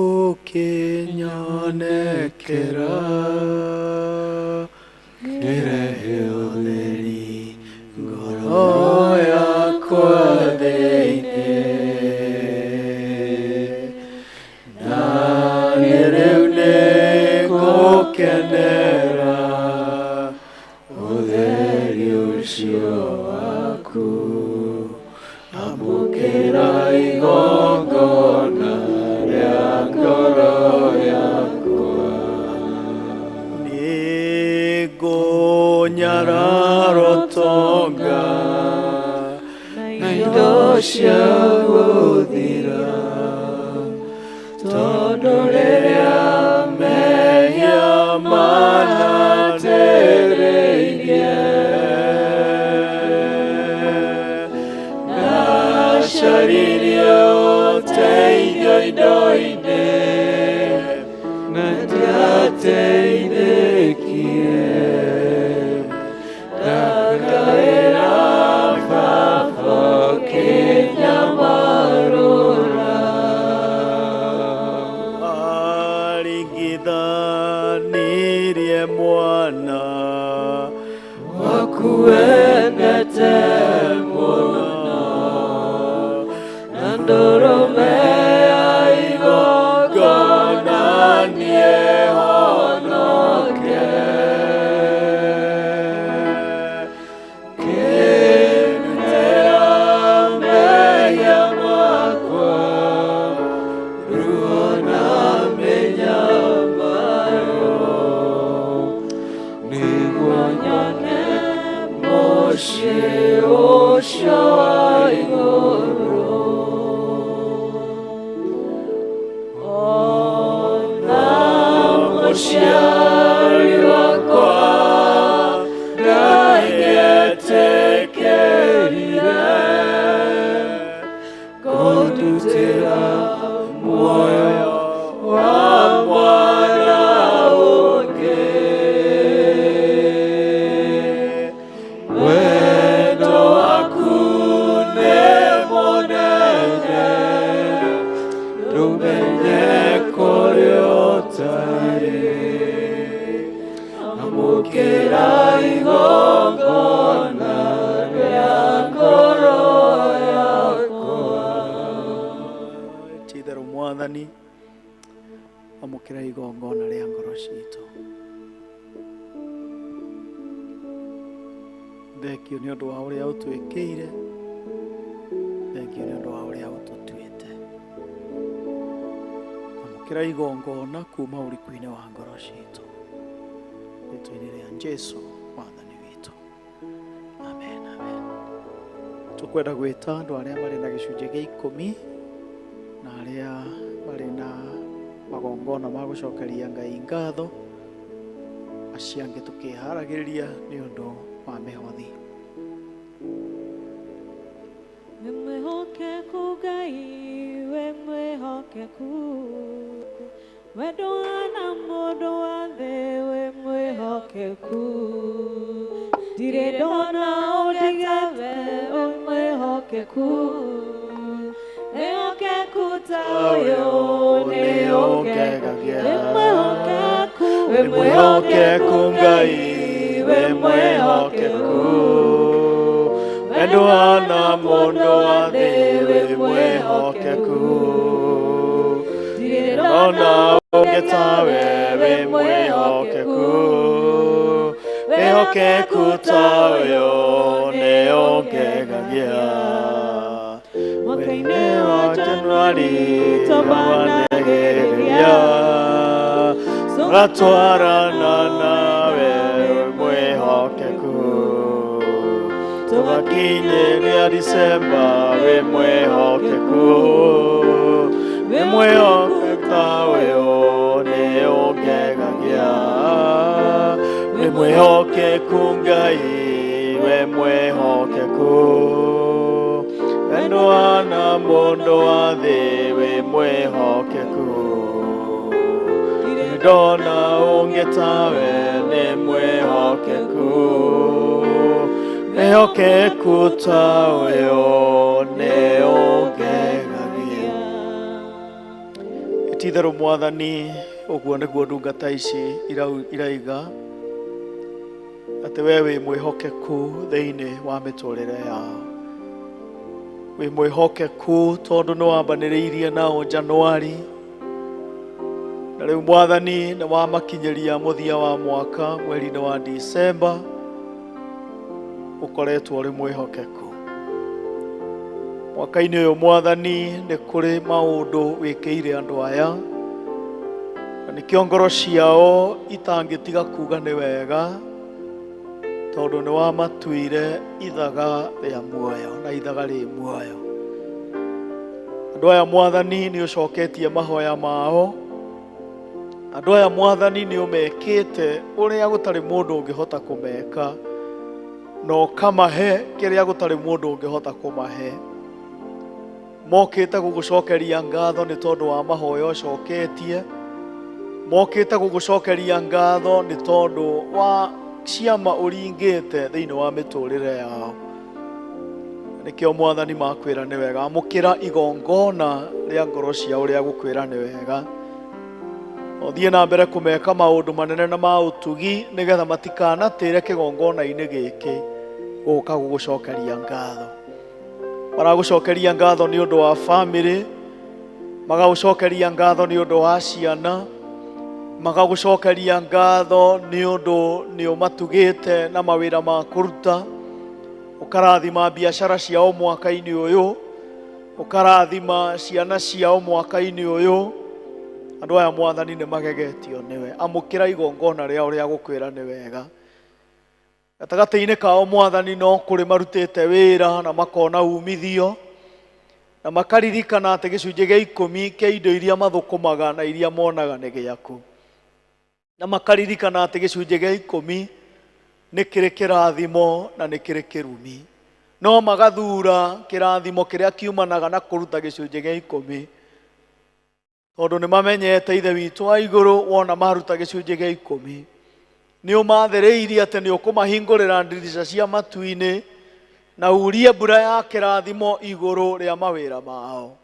ũkĩnyonekera, ngĩrehe ũtheri ngoro yakwa thĩinĩ. Na rĩu nĩngũkenera ũtheri ũcio waku, amũkĩra igongona rĩa ngoro yakwa. Nĩngũnyarara ũtonga na indo cia gũthira, tondũ rĩrĩa mehia manatĩrĩirie, ndacaririe ũteithio indo-inĩ na ndiateithĩkire. Ndakaĩra Baba ũkĩnyamarũra. Aringithanirie mwana waku wendete mũno na ndũrũme ya igongona niĩ honoke. Kĩndutĩra mehia makwa, ruo na mĩnyamaro, nĩguo nyone mũciĩ ũcio wa igũrũ. Ona mũciari wakwa ndangĩetĩkĩrire kũndutĩra muoyo wa mwana ũngĩ. Wendo waku nĩ mũnene, ndũmenyekete. Mwathani, amũkĩra igongona rĩa ngoro citũ. Thengio nĩ ũndũ wa ũrĩa ũtwĩkĩire, thengio nĩ ũndũ wa ũrĩa ũtũtuĩte. Amũkĩra igongona kuma ũriku-inĩ wa ngoro citũ, rĩtwa-inĩ rĩa Jesũ Mwathani witũ. Amen, amen. Tũkwenda gwĩta andũ arĩa marĩ na gĩcunjĩ gĩa 10 na arĩa marĩ na magongona ma gũcokeria Ngai ngatho, acio angĩ tũkĩharagĩrĩria nĩ ũndũ wa mĩhothi. Wĩ mwĩhokeku Ngai, wĩ mwĩhokeku, we ndũhana mũndũ wa thĩ, wĩ mwĩhokeku, ndirĩ ndona ũndigĩte, wĩ mwĩhokeku, mwĩhokeku ta ũyũ nĩ ũngegagia. Wĩ mwĩhokeku, wĩ mwĩhokeku Ngai, wĩ mwĩhokeku, we ndũhana mũndũ wa thĩ, wĩ mwĩhokeku, ndirĩ ndona ũngĩ tawe, wĩ mwĩhokeku, mwĩhokeku ta ũyũ nĩ ũngegagia. Mwaka-inĩ wa Januari tũbanagĩrĩria, tũgatwarana nawe mwĩhokeku, tũgakinyĩria Disemba wĩ mwĩhokeku, wĩ mwĩhokeku ta ũyũ nĩ ũngegagia. Wĩ mwĩhokeku Ngai, wĩ mwĩhokeku, we ndũhana mũndũ wa thĩ, wĩ mwĩhokeku, ndona ũngĩ tawe, nĩ mwĩhokeku, mwĩhokeku ta ũyũ nĩ ũngegagia. Ti-itherũ Mwathani, ũguo nĩguo ndungata ici iraiga, atĩ we wĩ mwĩhokeku thĩinĩ wa mĩtũrĩre yao. Wĩ mwĩhokeku tondũ nĩ wambanĩrĩirie nao Januari, na rĩu Mwathani nĩ wamakinyĩria mũthia wa mwaka mweri-inĩ wa Disemba, ũkoretwo ũrĩ mwĩhokeku. Mwaka-inĩ ũyũ Mwathani nĩ kũrĩ maũndũ wĩkĩire andũ aya, na nĩkĩo ngoro ciao itangĩtiga kuga nĩ wega, tondũ nĩ wamatuire ithaga rĩa muoyo na ithaga rĩ muoyo. Andũ aya Mwathani nĩ ũcoketie mahoya mao, andũ aya Mwathani nĩ ũmekĩte ũrĩa gũtarĩ mũndũ ũngĩhota kũmeka, na ũkamahe kĩrĩa gũtarĩ mũndũ ũngĩhota kũmahe. Mokĩte gũgũcokeria ngatho nĩ tondũ wa mahoya ũcoketie, mokĩte gũgũcokeria ngatho nĩ tondũ wa ciama ũringĩte thĩinĩ wa mĩtũrĩre yao. Nĩkĩo Mwathani makwĩra nĩ wega, amũkĩra igongona rĩa ngoro ciao rĩa gũkwĩra nĩ wega. Ũthiĩ na mbere kũmeka maũndũ manene na ma ũtugi, nĩgetha matikanatĩre kĩgongona-inĩ gĩkĩ gũka gũgũcokeria ngatho. Maragũcokeria ngatho nĩ ũndũ wa bamĩrĩ, magagũcokeria ngatho nĩ ũndũ wa ciana, magagũcokeria ngatho nĩ ũndũ nĩ ũmatugĩte na mawĩra ma kũruta, ũkarathima biacara ciao mwaka-inĩ ũyũ, ũkarathima ciana ciao mwaka-inĩ ũyũ. Andũ aya Mwathani nĩ magegetio nĩwe. Amũkĩra igongona rĩao rĩa gũkwĩra nĩ wega. Gatagatĩ-inĩ kao Mwathani no kũrĩ marutĩte wĩra na makona umithio, na makaririkana atĩ gĩcunjĩ gĩa 10 kĩa indo iria mathũkũmaga na iria monaga nĩ gĩaku, na makaririkana atĩ gĩcunjĩ gĩa 10 nĩ kĩrĩ kĩrathimo na nĩ kĩrĩ kĩrumi, no magathura kĩrathimo kĩrĩa kiumanaga na kũruta gĩcunjĩ gĩa 10, tondũ nĩ mamenyete Ithe witũ wa igũrũ wona maruta gĩcunjĩ gĩa 10 nĩ ũmathĩrĩirie atĩ nĩ ũkũmahingũrĩra ndirica cia matu-inĩ na urie mbura ya kĩrathimo igũrũ rĩa mawĩra mao.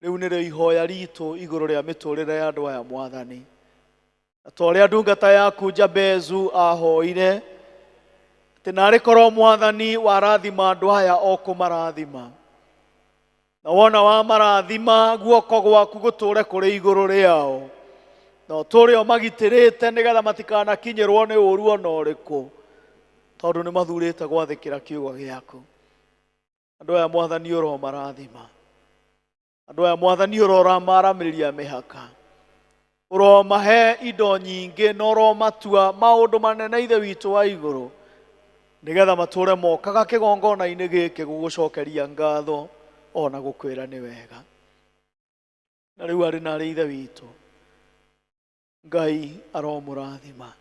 Rĩu nĩrĩo ihoya ritũ igũrũ rĩa mĩtũrĩre ya andũ aya Mwathani. Na ta ũrĩa ndungata yaku Jabezu ahoire, atĩ narĩ korwo Mwathani warathima andũ aya o kũmarathima, Na wona wa marathima guoko gwaku gũtũre kũrĩ igũrũ rĩao. Na ũtũre ũmagitĩrĩte nĩgetha matikanakinyĩrwo nĩ ũũru ona ũrĩkũ, tondũ nĩ mathurĩte gwathĩkĩra kiugo gĩaku. Andũ aya Mwathani ũromarathima. Andũ aya Mwathani ũroramaramĩria mĩhaka. Ũromahe indo nyingĩ na ũromatua maũndũ manene Ithe witũ wa igũrũ, nĩgetha matũre mokaga kĩgongona-inĩ gĩkĩ gũgũcokeria ngatho ona gũkwĩra nĩ wega. Na rĩu arĩ na arĩ Ithe witũ, Ngai aromũrathima.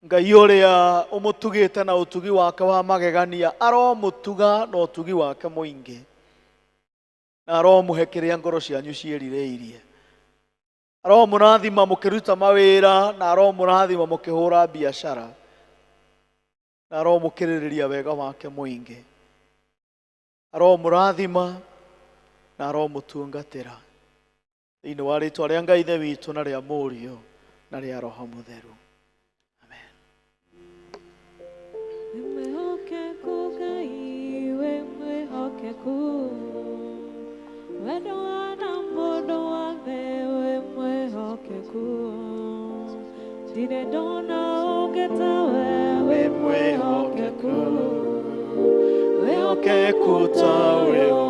Ngai ũrĩa ũmũtugĩte na ũtugi wake wa magegania aromũtuga na ũtugi wake mũingĩ, na aromũhe kĩrĩa ngoro cianyu ciĩrirĩirie. Aromũrathima mũkĩruta mawĩra, na aromũrathima mũkĩhũra biacara, na aromũkĩrĩrĩria wega wake mũingĩ. Aromũrathima na aromũtungatĩra thĩinĩ wa rĩtwa rĩa Ngai Ithe witũ na rĩa Mũriũ na rĩa Roho Mũtheru. Wĩmwĩhokeku Ngai, wĩmwĩhokeku. Wendo na mũndũ wothe, wĩmwĩhokeku. Ndirĩ ndona ũngĩ tawe, wĩmwĩhokeku. Wĩhokeku ta ũyũ,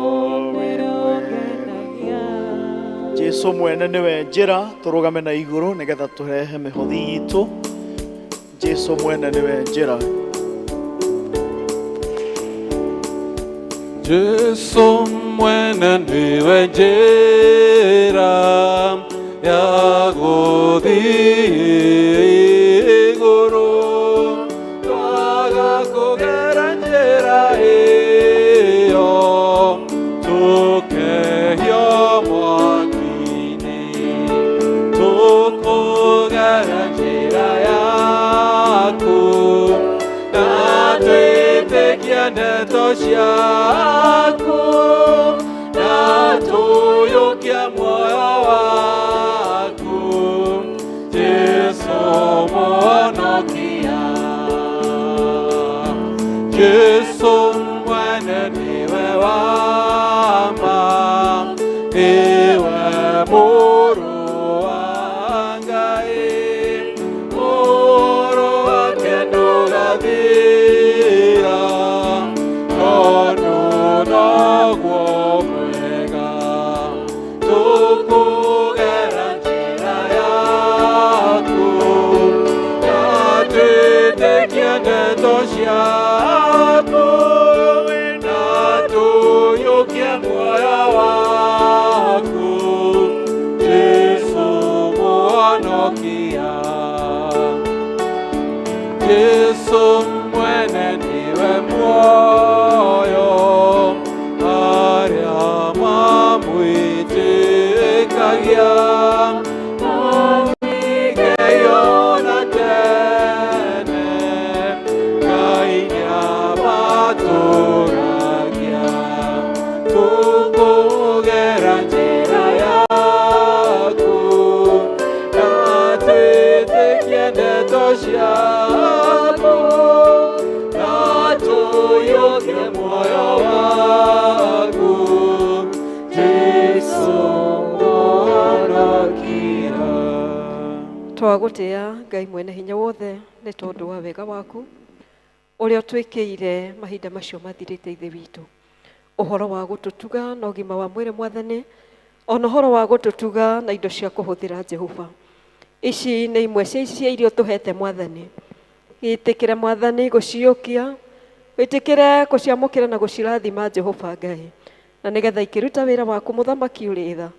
nĩũngenagia. Jesu mwene nĩwe njĩra, tũrũgame na igũrũ nĩgetha tũrehe mĩhothi itũ. Jesu mwene nĩwe njĩra. Jesu mwene niwe njĩra ya gũthiĩ igũrũ, twaga kũgera njĩra ĩyo tũkehio mwaki-inĩ, tũkũgera njĩra yaku na twĩtĩkie ndeto ciaku na tũiyũkie muoyo waku, Jesu Mũhonokia. Jesu mwene niwe wa ma, niwe Mũrũ wa Ngai, Mũrũ wake ndũgathira, tondũ noguo mwega. Tũkũgera njĩra yaku na twĩtĩkie ndeto ciaku na tũiyũkie muoyo waku, Jesu Mũhonokia. Jesu mwene niwe muoyo, arĩa mamwĩtĩkagia matingĩona tene, Ngai nĩamatũũragia. Tũkũgera njĩra yaku na twĩtĩkie ndeto ciaku na tũiyũkie muoyo waku, Jesu Mũhonokia. Twagũtĩa Ngai mwene hinya wothe nĩ tondũ wa wega waku ũrĩa ũtwĩkĩire mahinda macio mathirĩte Ithe witũ, ũhoro wa gũtũtuga na ũgima wa mwĩrĩ Mwathani, ona ũhoro wa gũtũtuga na indo cia kũhũthĩra Jehova. Ici nĩ imwe cia ici iria ũtũhete Mwathani. Gĩtĩkĩre Mwathani gũciũkia, wĩtĩkĩre gũciamũkĩra na gũcirathima Jehova Ngai, na nĩgetha ikĩruta wĩra waku mũthamaki ũrĩ tha,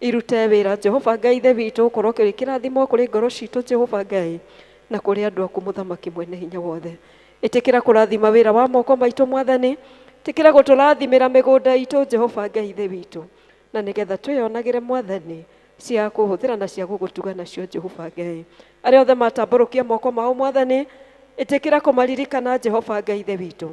irute wĩra Jehova Ngai Ithe witũ, ũkorwo kĩrĩ kĩrathimo kũrĩ ngoro citũ Jehova Ngai, na kũrĩ andũ aku mũthamaki mwene hinya wothe. Ĩtĩkĩra kũrathima wĩra wa moko maitũ Mwathani, ĩtĩkĩra gũtũrathimĩra mĩgũnda itũ Jehova Ngai Ithe witũ, na nĩgetha twĩyonagĩre Mwathani cia kũhũthĩra na cia gũgũtuga nacio Jehova Ngai. Arĩa othe matambũrũkia moko mao Mwathani, ĩtĩkĩra kũmaririkana Jehova Ngai Ithe witũ,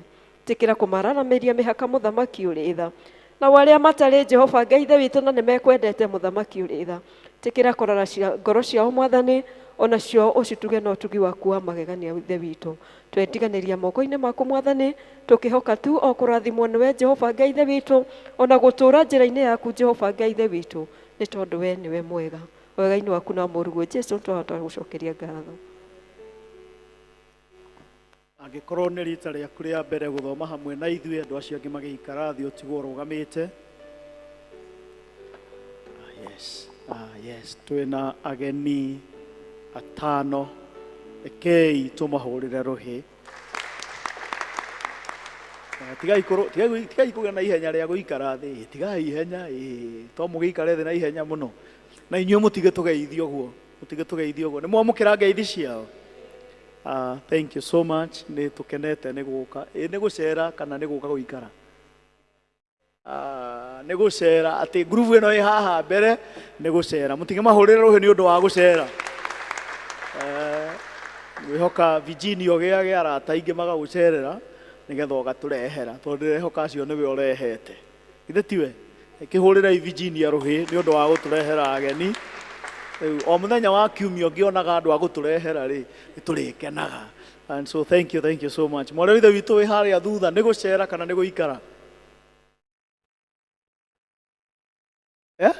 ĩtĩkĩra kũmararamĩria mĩhaka mũthamaki ũrĩ tha. Na arĩa matarĩ Jehova Ngai Ithe witũ na nĩmekwendete mũthamaki ũrĩ tha, ĩtĩkĩra kũrora ngoro ciao Mwathani, Onacio ũcituge na ũtugi waku wa magegania Ithe witũ. Twetiganĩria moko-inĩ maku Mwathani, tũkĩhoka tu o kũrathimwo nĩwe Jehova Ngai Ithe witũ, ona gũtũũra njĩra-inĩ yaku Jehova Ngai Ithe witũ, nĩ tondũ we nĩwe mwega. Wega-inĩ waku na mũrũguo Jesu twahota gũcokeria ngatho. Angĩkorwo nĩ rita rĩaku rĩa mbere gũthoma hamwe na ithuĩ, andũ acio angĩ magĩikara thĩ ũtigwo ũrũgamĩte. Ah, yes. Ah, yes. Twĩna ageni atano, rekei tũmahũrĩre rũhĩ. Tigai tigai kũgĩa na ihenya rĩa gũikara thĩ, tigai ihenya, to mũgĩikare thĩ na ihenya mũno. Na inyuĩ mũtige tũgeithio ũguo, mũtige tũgeithio ũguo. Nĩ mwamũkĩra ngeithi ciao? Thank you so much. Nĩ tũkenete nĩ gũka. Ĩ nĩ gũcera kana nĩ gũka gũikara? Nĩ gũcera, atĩ ngurubu ĩno ĩ haha mbere nĩ gũcera. Mũtige mahũrĩre rũhĩ nĩ ũndũ wa gũcera. Ngwĩhoka Virginia ũgĩage arata aingĩ magagũcerera nĩgetha ũgatũrehera, tondũ ndĩrehoka acio nĩwe ũrehete. Githĩ tiwe? Kĩhũrĩrei Virginia rũhĩ nĩ ũndũ wa gũtũrehera ageni. Rĩu o mũthenya wa kiumia ũngĩonaga andũ a gũtũrehera rĩ, nĩ tũrĩkenaga. And so thank you, thank you so much. Mwarĩ wa Ithe witũ wĩ harĩa thutha, nĩ gũcera kana nĩ gũikara? Eh?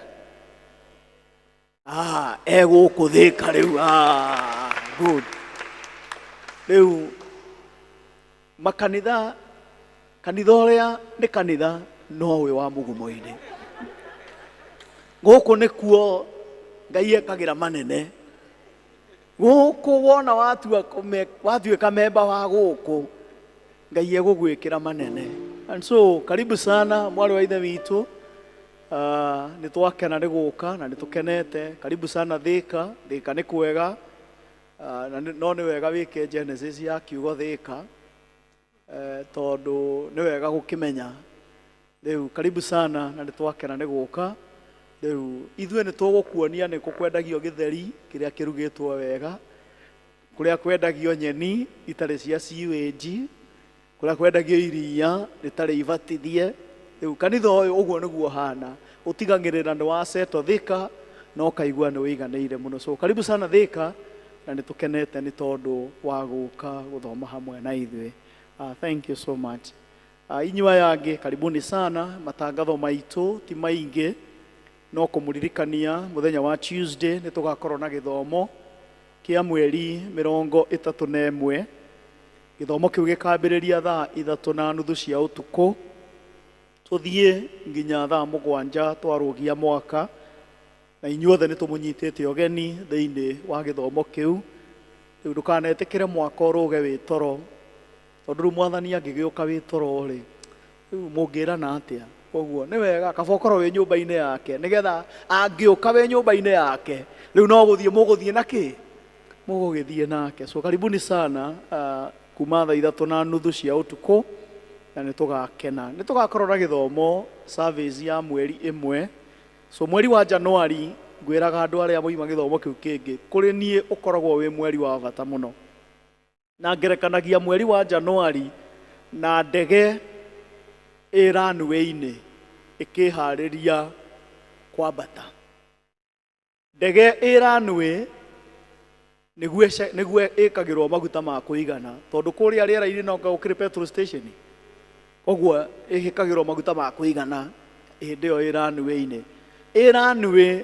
Ah, egũkũ Thĩka rĩu. Ah, good. Rĩu makanitha, kanitha ũrĩa nĩ kanitha no wĩ wa mũgumo-inĩ. Gũkũ nĩkuo Ngai ekagĩra manene. Gũkũ wona watuĩka memba wa gũkũ, Ngai egũgwĩkĩra manene. And so karibu sana mwarĩ wa Ithe witũ. Nĩ twakena nĩ gũka na nĩ tũkenete. Karibu sana Thĩka. Thĩka nĩ kwega. Na no nĩ wega wĩke Genesis ya kiugo Thĩka, tondũ nĩ wega gũkĩmenya. Rĩu karibu sana na nĩ twakena nĩ gũka. Rĩu ithuĩ nĩ tũgũkuonia nĩ kũ kwendagio gĩtheri kĩrĩa kĩrugĩtwo wega, kũrĩa kwendagio nyeni itarĩ cia sewage, kũrĩa kwendagio iria rĩtarĩ ibatithie. Rĩu kanitha ũyũ ũguo nĩguo ũhana, ũtigagĩrĩra nĩ wasetwo Thĩka na ũkaigua nĩ ũiganĩire mũno. So karibu sana Thĩka, na nĩ tũkenete nĩ tondũ wa gũka gũthoma hamwe na ithuĩ. Thank you so much. Inyuĩ aya angĩ karibuni sana. Matangatho maitũ ti maingĩ, no kũmũririkania mũthenya wa Tuesday nĩ tũgakorwo na gĩthomo kĩa mweri 31. Gĩthomo kĩu gĩkambĩrĩria thaa 3:30 cia ũtukũ, tũthiĩ nginya thaa 7 twarũgia mwaka, na inyuothe nĩ tũmũnyitĩte ũgeni thĩinĩ wa gĩthomo kĩu. Rĩu ndũkanetĩkĩre mwaka ũrũge wĩ toro, tondũ rĩu Mwathani angĩgĩũka wĩ toro rĩ, rĩu mũngĩrana atĩa? Koguo nĩ wega kaba ũkorwo wĩ nyũmba-inĩ yake, nĩgetha angĩũka wĩ nyũmba-inĩ yake, rĩu no gũthiĩ mũgũthiĩ na kĩ? Mũgũgĩthiĩ nake. So karibuni sana, kuma thaa 3:30 cia ũtukũ, na nĩ tũgakena. Nĩ tũgakorwo na gĩthomo service ya mweri ĩmwe. So mweri wa Januari ngwĩraga andũ arĩa moima gĩthomo kĩu kĩngĩ, kũrĩ niĩ ũkoragwo wĩ mweri wa bata mũno. Na ngerekanagia mweri wa Januari na ndege ĩ runway-inĩ ĩkĩharĩria kwambata. Ndege ĩ runway nĩguo ĩkagĩrwo maguta ma kũigana, tondũ kũrĩa rĩera-inĩ no gũkĩrĩ petrol station. Koguo ĩkagĩrwo maguta ma kũigana hĩndĩ ĩyo ĩ runway-inĩ. Ĩ runway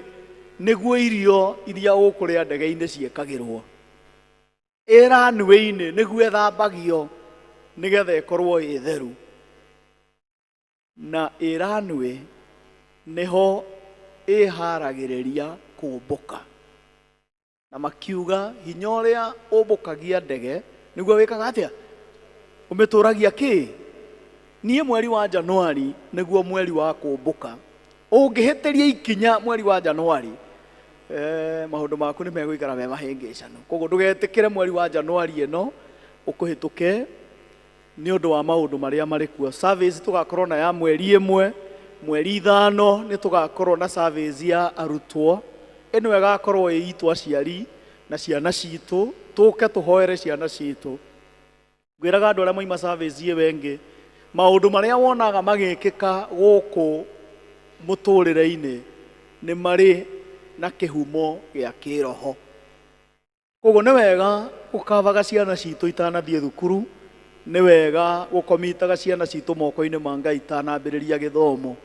nĩguo irio iria ũkũrĩa ndege-inĩ ciĩkagĩrwo. Ĩ runway-inĩ nĩguo ĩthambagio nĩgetha ĩkorwo ĩ theru. Na ĩ runway nĩho ĩharagĩrĩria kũmbũka. Na makiuga hinya ũrĩa ũmbũkagia ndege nĩguo wĩkaga atĩa? Ũmĩtũragia kĩ? Niĩ mweri wa Januari nĩguo mweri wa kũmbũka. Ũngĩhĩtĩria ikinya mweri wa Januari, maũndũ maku nĩ megũikara me mahĩngĩcano. Koguo ndũgetĩkĩre mweri wa Januari ĩno ũkũhĩtũke nĩ ũndũ wa maũndũ marĩa marĩ kuo. Service tũgakorwo na ya mweri ĩmwe, mweri 5 nĩ tũgakorwo na service ya arutwo. Ĩno ĩgakorwo ĩ itũ aciari na ciana citũ, tũke tũhoere ciana citũ. Ngwĩraga andũ arĩa moima service ĩyo ĩngĩ, maũndũ marĩa wonaga magĩkĩka gũkũ mũtũrĩre-inĩ nĩ marĩ na kĩhumo gĩa kĩroho. Koguo nĩ wega gũkavaga ciana citũ itanathiĩ thukuru, nĩ wega gũkomitaga ciana citũ moko-inĩ ma Ngai itanambĩrĩria gĩthomo,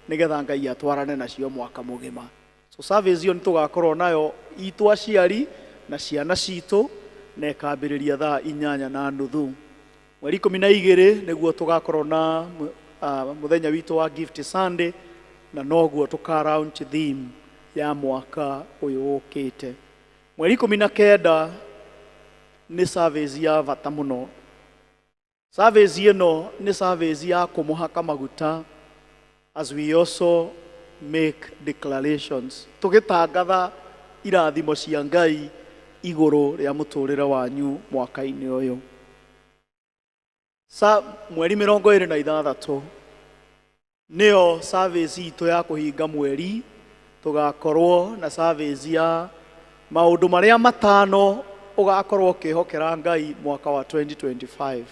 nĩgetha Ngai atwarane nacio mwaka mũgima. So service ĩyo nĩ tũgakorwo nayo itũ aciari na ciana citũ, na ĩkambĩrĩria thaa 8:30. Mweri 12 nĩguo tũgakorwo na mũthenya witũ wa Gift Sunday, na noguo tũka launch theme ya mwaka ũyũ ũkĩte. Mweri 19 nĩ service ya bata mũno. Service ĩno nĩ service ya kũmũhaka maguta, as we also make declarations, tũgĩtangatha irathimo cia Ngai igũrũ rĩa mũtũrĩre wanyu mwaka-inĩ ũyũ. Sa mweri 26 nĩyo service itũ ya kũhinga mweri. Tũgakorwo na service ya maũndũ marĩa 5 ũgakorwo ũkĩhokera Ngai mwaka wa 2025.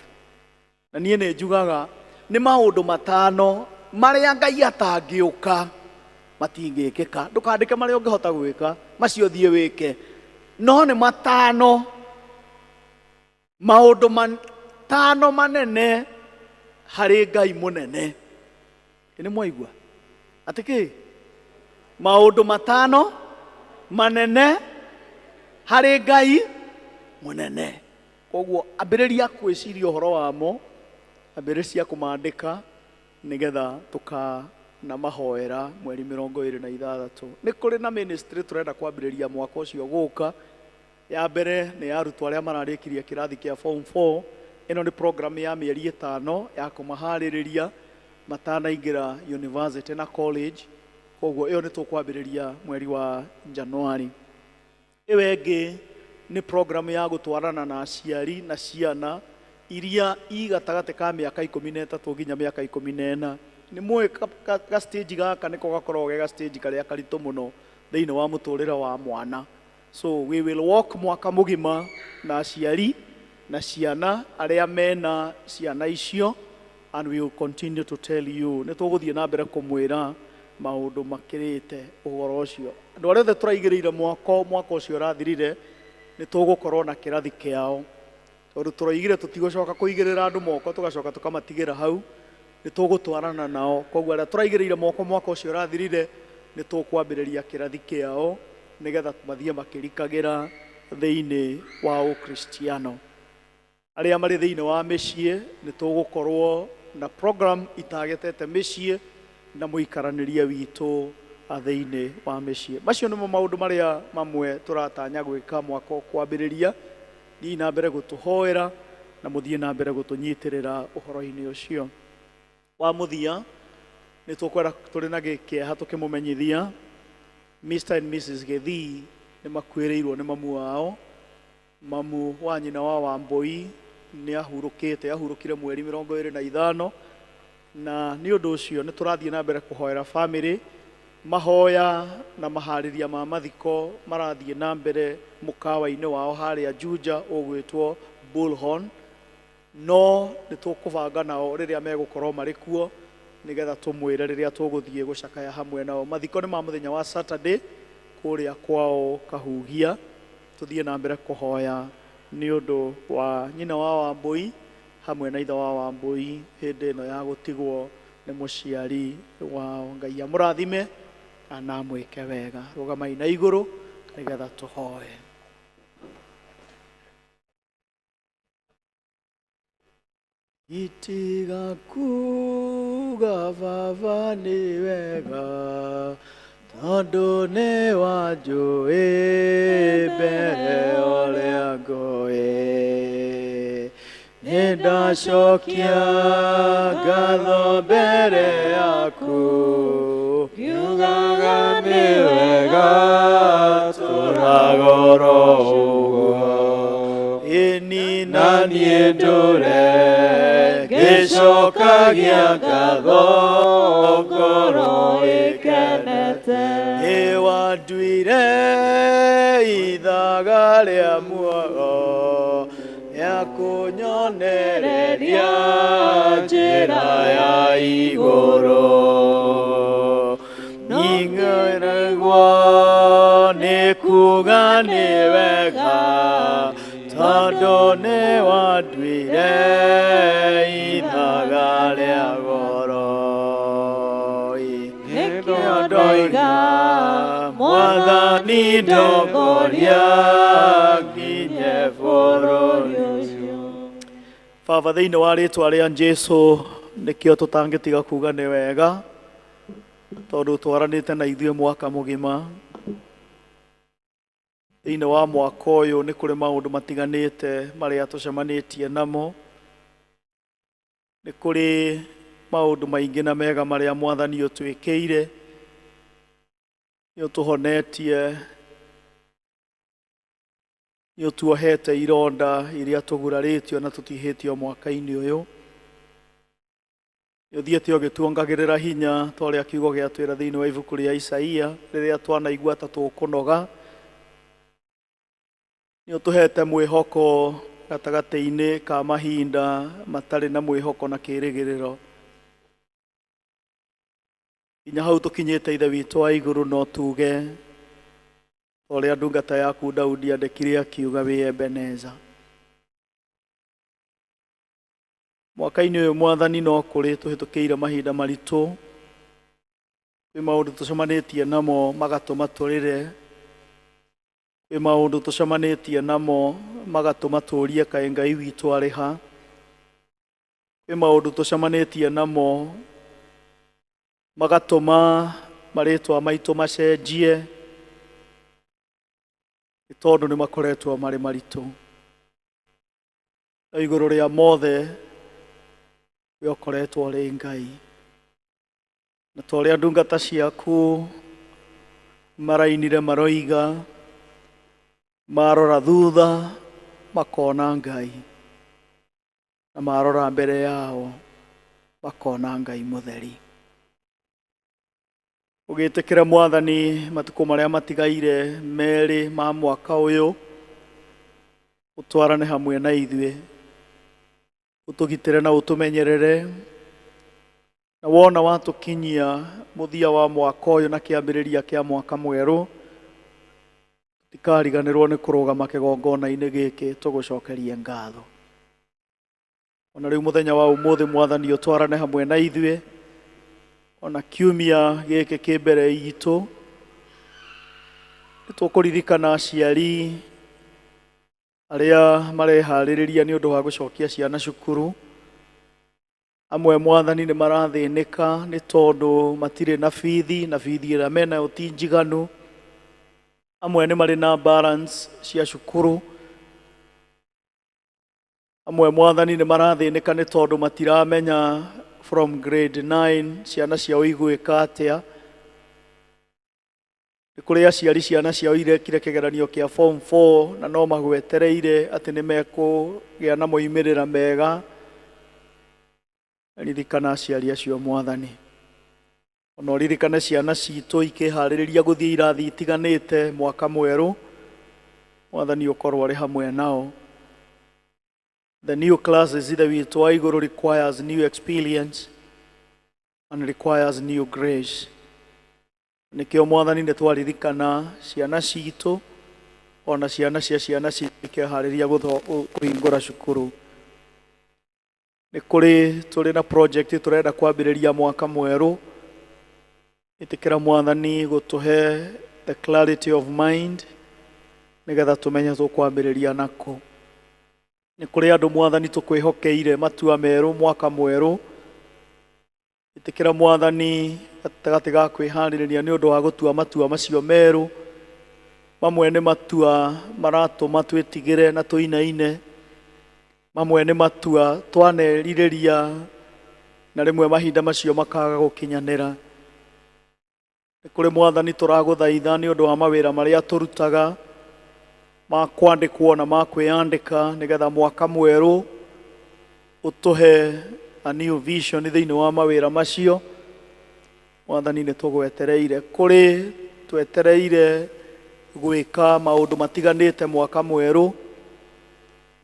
Na niĩ nĩ njugaga nĩ maũndũ 5 marĩa Ngai atangĩũka matingĩkĩka. Ndũkandĩke marĩa ũngĩhota gwĩka, macio thiĩ wĩke, no nĩ 5, maũndũ 5 manene harĩ Ngai mũnene. Nĩ mwaigua atĩ kĩ? Maũndũ 5 manene harĩ Ngai mũnene. Koguo ambĩrĩria kwĩciria ũhoro wamo, ambĩrĩria kũmandĩka nĩgetha tũkanamahoera mweri 26. Nĩ kũrĩ na ministry tũrenda kwambĩrĩria mwaka ũcio gũka. Ya mbere nĩ ya arutwo arĩa mararĩkirie kĩrathi kĩa form 4. Ĩno nĩ program ya mĩeri 5 ya kũmaharĩrĩria matanaingĩra university na college. Koguo ĩyo nĩ tũkwambĩrĩria mweri wa January. Ĩyo ĩngĩ nĩ program ya gũtwarana na aciari na ciana iria i gatagatĩ ka mĩaka 13 nginya mĩaka 14. Nĩ mũĩ ga stage gaka nĩko gakoragwo ge ga stage karĩa karitũ mũno thĩinĩ wa mũtũrĩre wa mwana. So we will walk mwaka mũgima na aciari na ciana arĩa mena ciana icio, and we will continue to tell you. Nĩ tũgũthiĩ na mbere kũmwĩra maũndũ makĩrĩte ũhoro ũcio. Andũ arĩa othe tũraigĩrĩire mwaka ũcio ũrathirire, nĩ tũgũkorwo na kĩrathi kĩao, tondũ tũroigire tũtigũcoka kũigĩrĩra andũ moko tũgacoka tũkamatigĩra hau. Nĩ tũgũtwarana nao. Koguo arĩa tũraigĩrĩire moko mwaka ũcio ũrathirire, nĩ tũkwambĩrĩria kĩrathi kĩao nĩgetha mathiĩ makĩrikagĩra thĩinĩ wa Ũkristiano. Arĩa marĩ thĩinĩ wa mĩciĩ, nĩ tũgũkorwo na program itagetete mĩciĩ na mũikaranĩrie witũ thĩinĩ wa mĩciĩ. Macio nĩmo maũndũ marĩa mamwe tũratanya gwĩka mwaka ũkwambĩrĩria. Thiĩ na mbere gũtũhoera na mũthiĩ na mbere gũtũnyitĩrĩra ũhoro-inĩ ũcio. Wa mũthia, nĩ tũkwenda tũrĩ na gĩkĩeha tũkĩmũmenyithia Mr and Mrs Gĩthii nĩ makuĩrĩirwo nĩ mamu wao. Mamu wa nyina wa Wambũi nĩ ahurũkĩte, ahurũkire mweri 25, na nĩ ũndũ ũcio nĩ tũrathiĩ na mbere kũhoera family. Mahoya na maharĩria ma mathiko marathiĩ na mbere mũkawa-inĩ wao harĩa Juja ũgwĩtwo Bullhorn, no nĩ tũkũbanga nao rĩrĩa megũkorwo marĩ kuo nĩgetha tũmwĩre rĩrĩa tũgũthiĩ gũcakaya hamwe nao. Mathiko nĩ ma mũthenya wa Saturday kũrĩa kwao Kahuhia. Tũthiĩ na mbere kũhoya nĩ ũndũ wa nyina wa Wambũi hamwe na ithe wa Wambũi hĩndĩ ĩno ya gũtigwo nĩ mũciari wao. Ngai amũrathime na amwĩke wega. Rũgamai na igũrũ nĩgetha tũhoe. Itiga kuga baba nĩ wega, tondũ nĩ wanjũĩ mbere ũrĩa ngũĩ. Nĩ ndacokia ngatho mbere yaku, ngiugaga nĩ wega tũragoro ũguo. Ĩni na niĩ ndũre ngĩcokagia ngatho ngoro ĩkenete. Ĩ wanduire ithaga rĩa muoyo ya kũnyonereria njĩra ya igũrũ. Ning'ĩrĩgwo nĩ kuga nĩ wega. wega tondũ nĩ wanduire ithaga rĩa goro. Nĩkĩo ndoiga Mwathani ndongoria nginye bũrũri ũcio. Baba, thĩinĩ wa rĩtwa rĩa Jesũ nĩkĩo tũtangĩtiga kuga nĩ wega tondũ twaranĩte na ithuĩ mwaka mũgima. Thĩinĩ wa mwaka ũyũ nĩ kũrĩ maũndũ matiganĩte marĩa tũcemanĩtie namo. Nĩ kũrĩ maũndũ maingĩ na mega marĩa Mwathani ũtwĩkĩire, nĩ ũtũhonetie, nĩ ũtuohete ironda iria tũgurarĩtio na tũtihĩtio mwaka-inĩ ũyũ. Nĩ ũthiĩte ũgĩtuongagĩrĩra hinya ta ũrĩa kiugo gĩatwĩra thĩinĩ wa ibuku rĩa Isaia rĩrĩa twanaigua ta tũkũnoga. Nĩ ũtũhete mwĩhoko gatagatĩ-inĩ ka mahinda matarĩ na mwĩhoko na kĩĩrĩgĩrĩro. Nginya hau tũkinyĩte Ithe witũ wa igũrũ no tuge ta ũrĩa ndungata yaku Daudi andĩkire akiuga wĩ Ebeneza. Mwaka-inĩ ũyũ Mwathani no kũrĩ tũhĩtũkĩire mahinda maritũ, kwĩ maũndũ tũcemanĩtie namo magatũma tũrĩre, kwĩ maũndũ tũcemanĩtie namo magatũma tũrie kaĩ Ngai witũ arĩ ha, kwĩ maũndũ tũcemanĩtie namo magatũma marĩtwa maitũ macenjie nĩ tondũ nĩ makoretwo marĩ maritũ. No igũrũ rĩa mothe we ũkoretwo ũrĩ Ngai, na ta ũrĩa ndungata ciaku marainire maroiga, marora thutha makona Ngai, na marora mbere yao makona Ngai mũtheri. Ũgĩtĩkĩra Mwathani matukũ marĩa matigaire merĩ ma mwaka ũyũ, ũtwarane hamwe na ithuĩ, ũtũgitĩre na ũtũmenyerere, na wona watũkinyia mũthia wa mwaka ũyũ na kĩambĩrĩria kĩa mwaka mwerũ, tũtikariganĩrwo nĩ kũrũgama kĩgongona-inĩ gĩkĩ tũgũcokerie ngatho. Ona rĩu mũthenya wa ũmũthĩ Mwathani ũtwarane hamwe na ithuĩ, ona kiumia gĩkĩ kĩ mbere itũ, nĩ tũkũririkana aciari arĩa mareharĩrĩria nĩ ũndũ wa gũcokia ciana cukuru. Amwe Mwathani nĩ marathĩnĩka nĩ tondũ matirĩ na bithi, na bithi ĩrĩa menayo ti njiganu. Amwe nĩ marĩ na balance cia cukuru. Amwe Mwathani nĩ marathĩnĩka nĩ tondũ matiramenya from grade 9 ciana ciao igwĩka atĩa. Nĩ kũrĩ aciari ciana ciao irekire kĩgeranio kĩa form 4 na no magwetereire atĩ nĩ mekũgĩa na moimĩrĩra mega. Ririkana aciari acio Mwathani. Ona ũririkane ciana citũ ikĩharĩrĩria gũthiĩ irathi itiganĩte mwaka mwerũ, Mwathani ũkorwo ũrĩ hamwe nao. The new classes Ithe witũ wa igũrũ requires new experience and requires new grace. Nĩkĩo Mwathani nĩ twaririkana ciana citũ ona ciana cia ciana citũ ikĩharĩria kũhingũra cukuru. Nĩ kũrĩ tũrĩ na project tũrenda kwambĩrĩria mwaka mwerũ. Ĩtĩkĩra Mwathani gũtũhe the clarity of mind nĩgetha tũmenye tũkwambĩrĩria nako. Nĩ kũrĩ andũ Mwathani tũkwĩhokeire matua merũ mwaka mwerũ. Ĩtĩkĩra Mwathani gatagatĩ ga kwĩharĩrĩria nĩ ũndũ wa gũtua matua macio merũ. Mamwe nĩ matua maratũma twĩtigĩre na tũinaine, mamwe nĩ matua twanerirĩria na rĩmwe mahinda macio makaga gũkinyanĩra. Nĩ kũrĩ Mwathani tũragũthaitha nĩ ũndũ wa mawĩra marĩa tũrutaga ma kwandĩkwo na ma kwĩyandĩka nĩgetha mwaka mwerũ ũtũhe a new vision thĩinĩ wa mawĩra macio. Mwathani nĩ tũgwetereire. Kũrĩ twetereire gwĩka maũndũ matiganĩte mwaka mwerũ.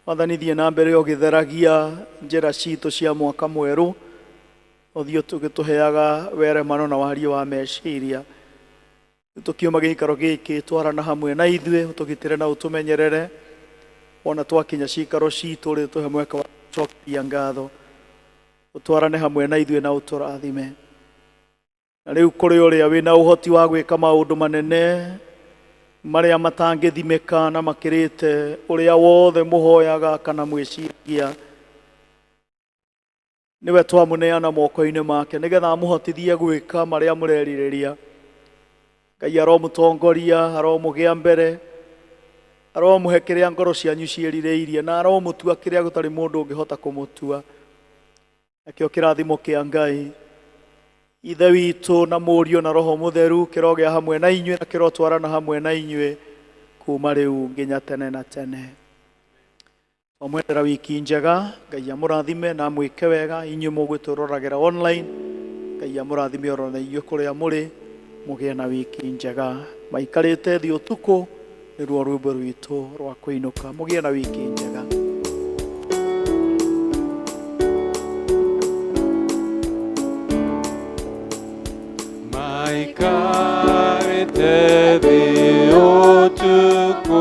Mwathani thiĩ na mbere ũgĩtheragia njĩra citũ cia mwaka mwerũ, ũthiĩ ũgĩtũheaga weremano na wariĩ wa meciria. Tũkiuma gĩikaro gĩkĩ twarana hamwe na ithuĩ, ũtũgitĩre na ũtũmenyerere. Wona twakinya ciikaro citũ rĩ, tũhe mweke wa gũcokeria ngatho. Ũtwarane hamwe na ithuĩ na ũtũrathime. Na rĩu kũrĩ ũrĩa wĩna ũhoti wa gwĩka maũndũ manene marĩa matangĩthimĩka na makĩrĩte ũrĩa wothe mũhoyaga kana mwĩciragia, nĩwe twamũneana moko-inĩ make nĩgetha amũhotithie gwĩka marĩa mũrerirĩria. Ngai aromũtongoria, aromũgĩa mbere, aromũhe kĩrĩa ngoro cianyu ciĩrirĩirie, na aromũtua kĩrĩa gũtarĩ mũndũ ũngĩhota kũmũtua. Nakĩo kĩrathimo kĩa Ngai Ithe witũ na Mũriũ na Roho Mũtheru kĩrogĩa hamwe na inyuĩ na kĩrotwarana hamwe na inyuĩ kuma rĩu nginya tene na tene. Twamwendera wiki njega, Ngai amũrathime na amwĩke wega. Inyuĩ mũgwĩtũroragĩra online, Ngai amũrathime oro na inyuĩ kũrĩa mũrĩ, mũgĩe na wiki njega. Maikarĩte thĩ ũtukũ nĩruo rwĩmbo rwitũ rwa kũinũka. Mũgĩe na wiki njega. Maikarĩte thĩ ũtukũ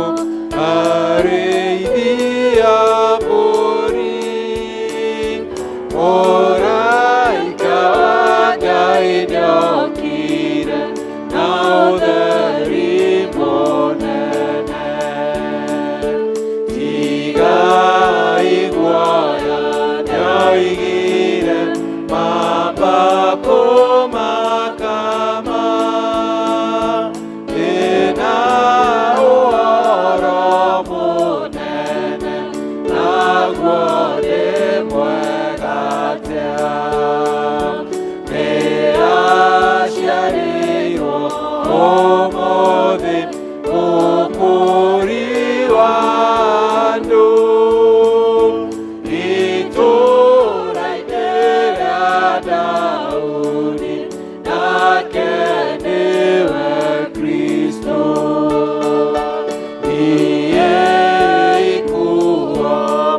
arĩithia mbũri, mũraika wa Ngai nĩokire na ũtheri mũnene. Tigai guoya, nĩoigire, mamba kũmakama, ndĩna ũhoro mũnene, naguo nĩ mwega atĩa. Nĩaciarirwo ũmũthĩ Mũkũũri wa andũ, itũũra-inĩ rĩa Daudi, nake nĩwe Kristo. Thiĩi kuo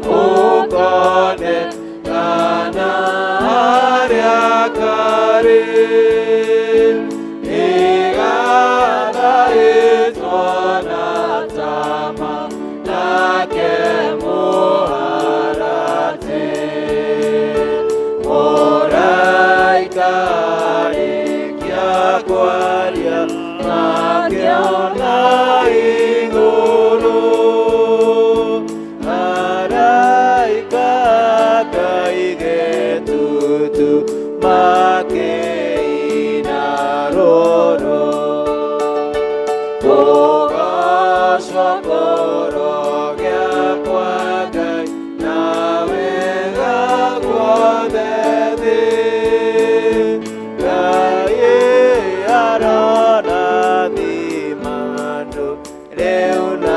mũkone kana harĩa karĩ, ĩgathaĩtwo na tama, nake mũharatĩ. Mũraika arĩkia kwaria, makĩona igũrũ, araika kaigĩtutu makĩina rũrũ. Kũgoocwo kũrogĩa kwa Ngai na wega guothe thĩ. Ngai arorathima andũ rĩu na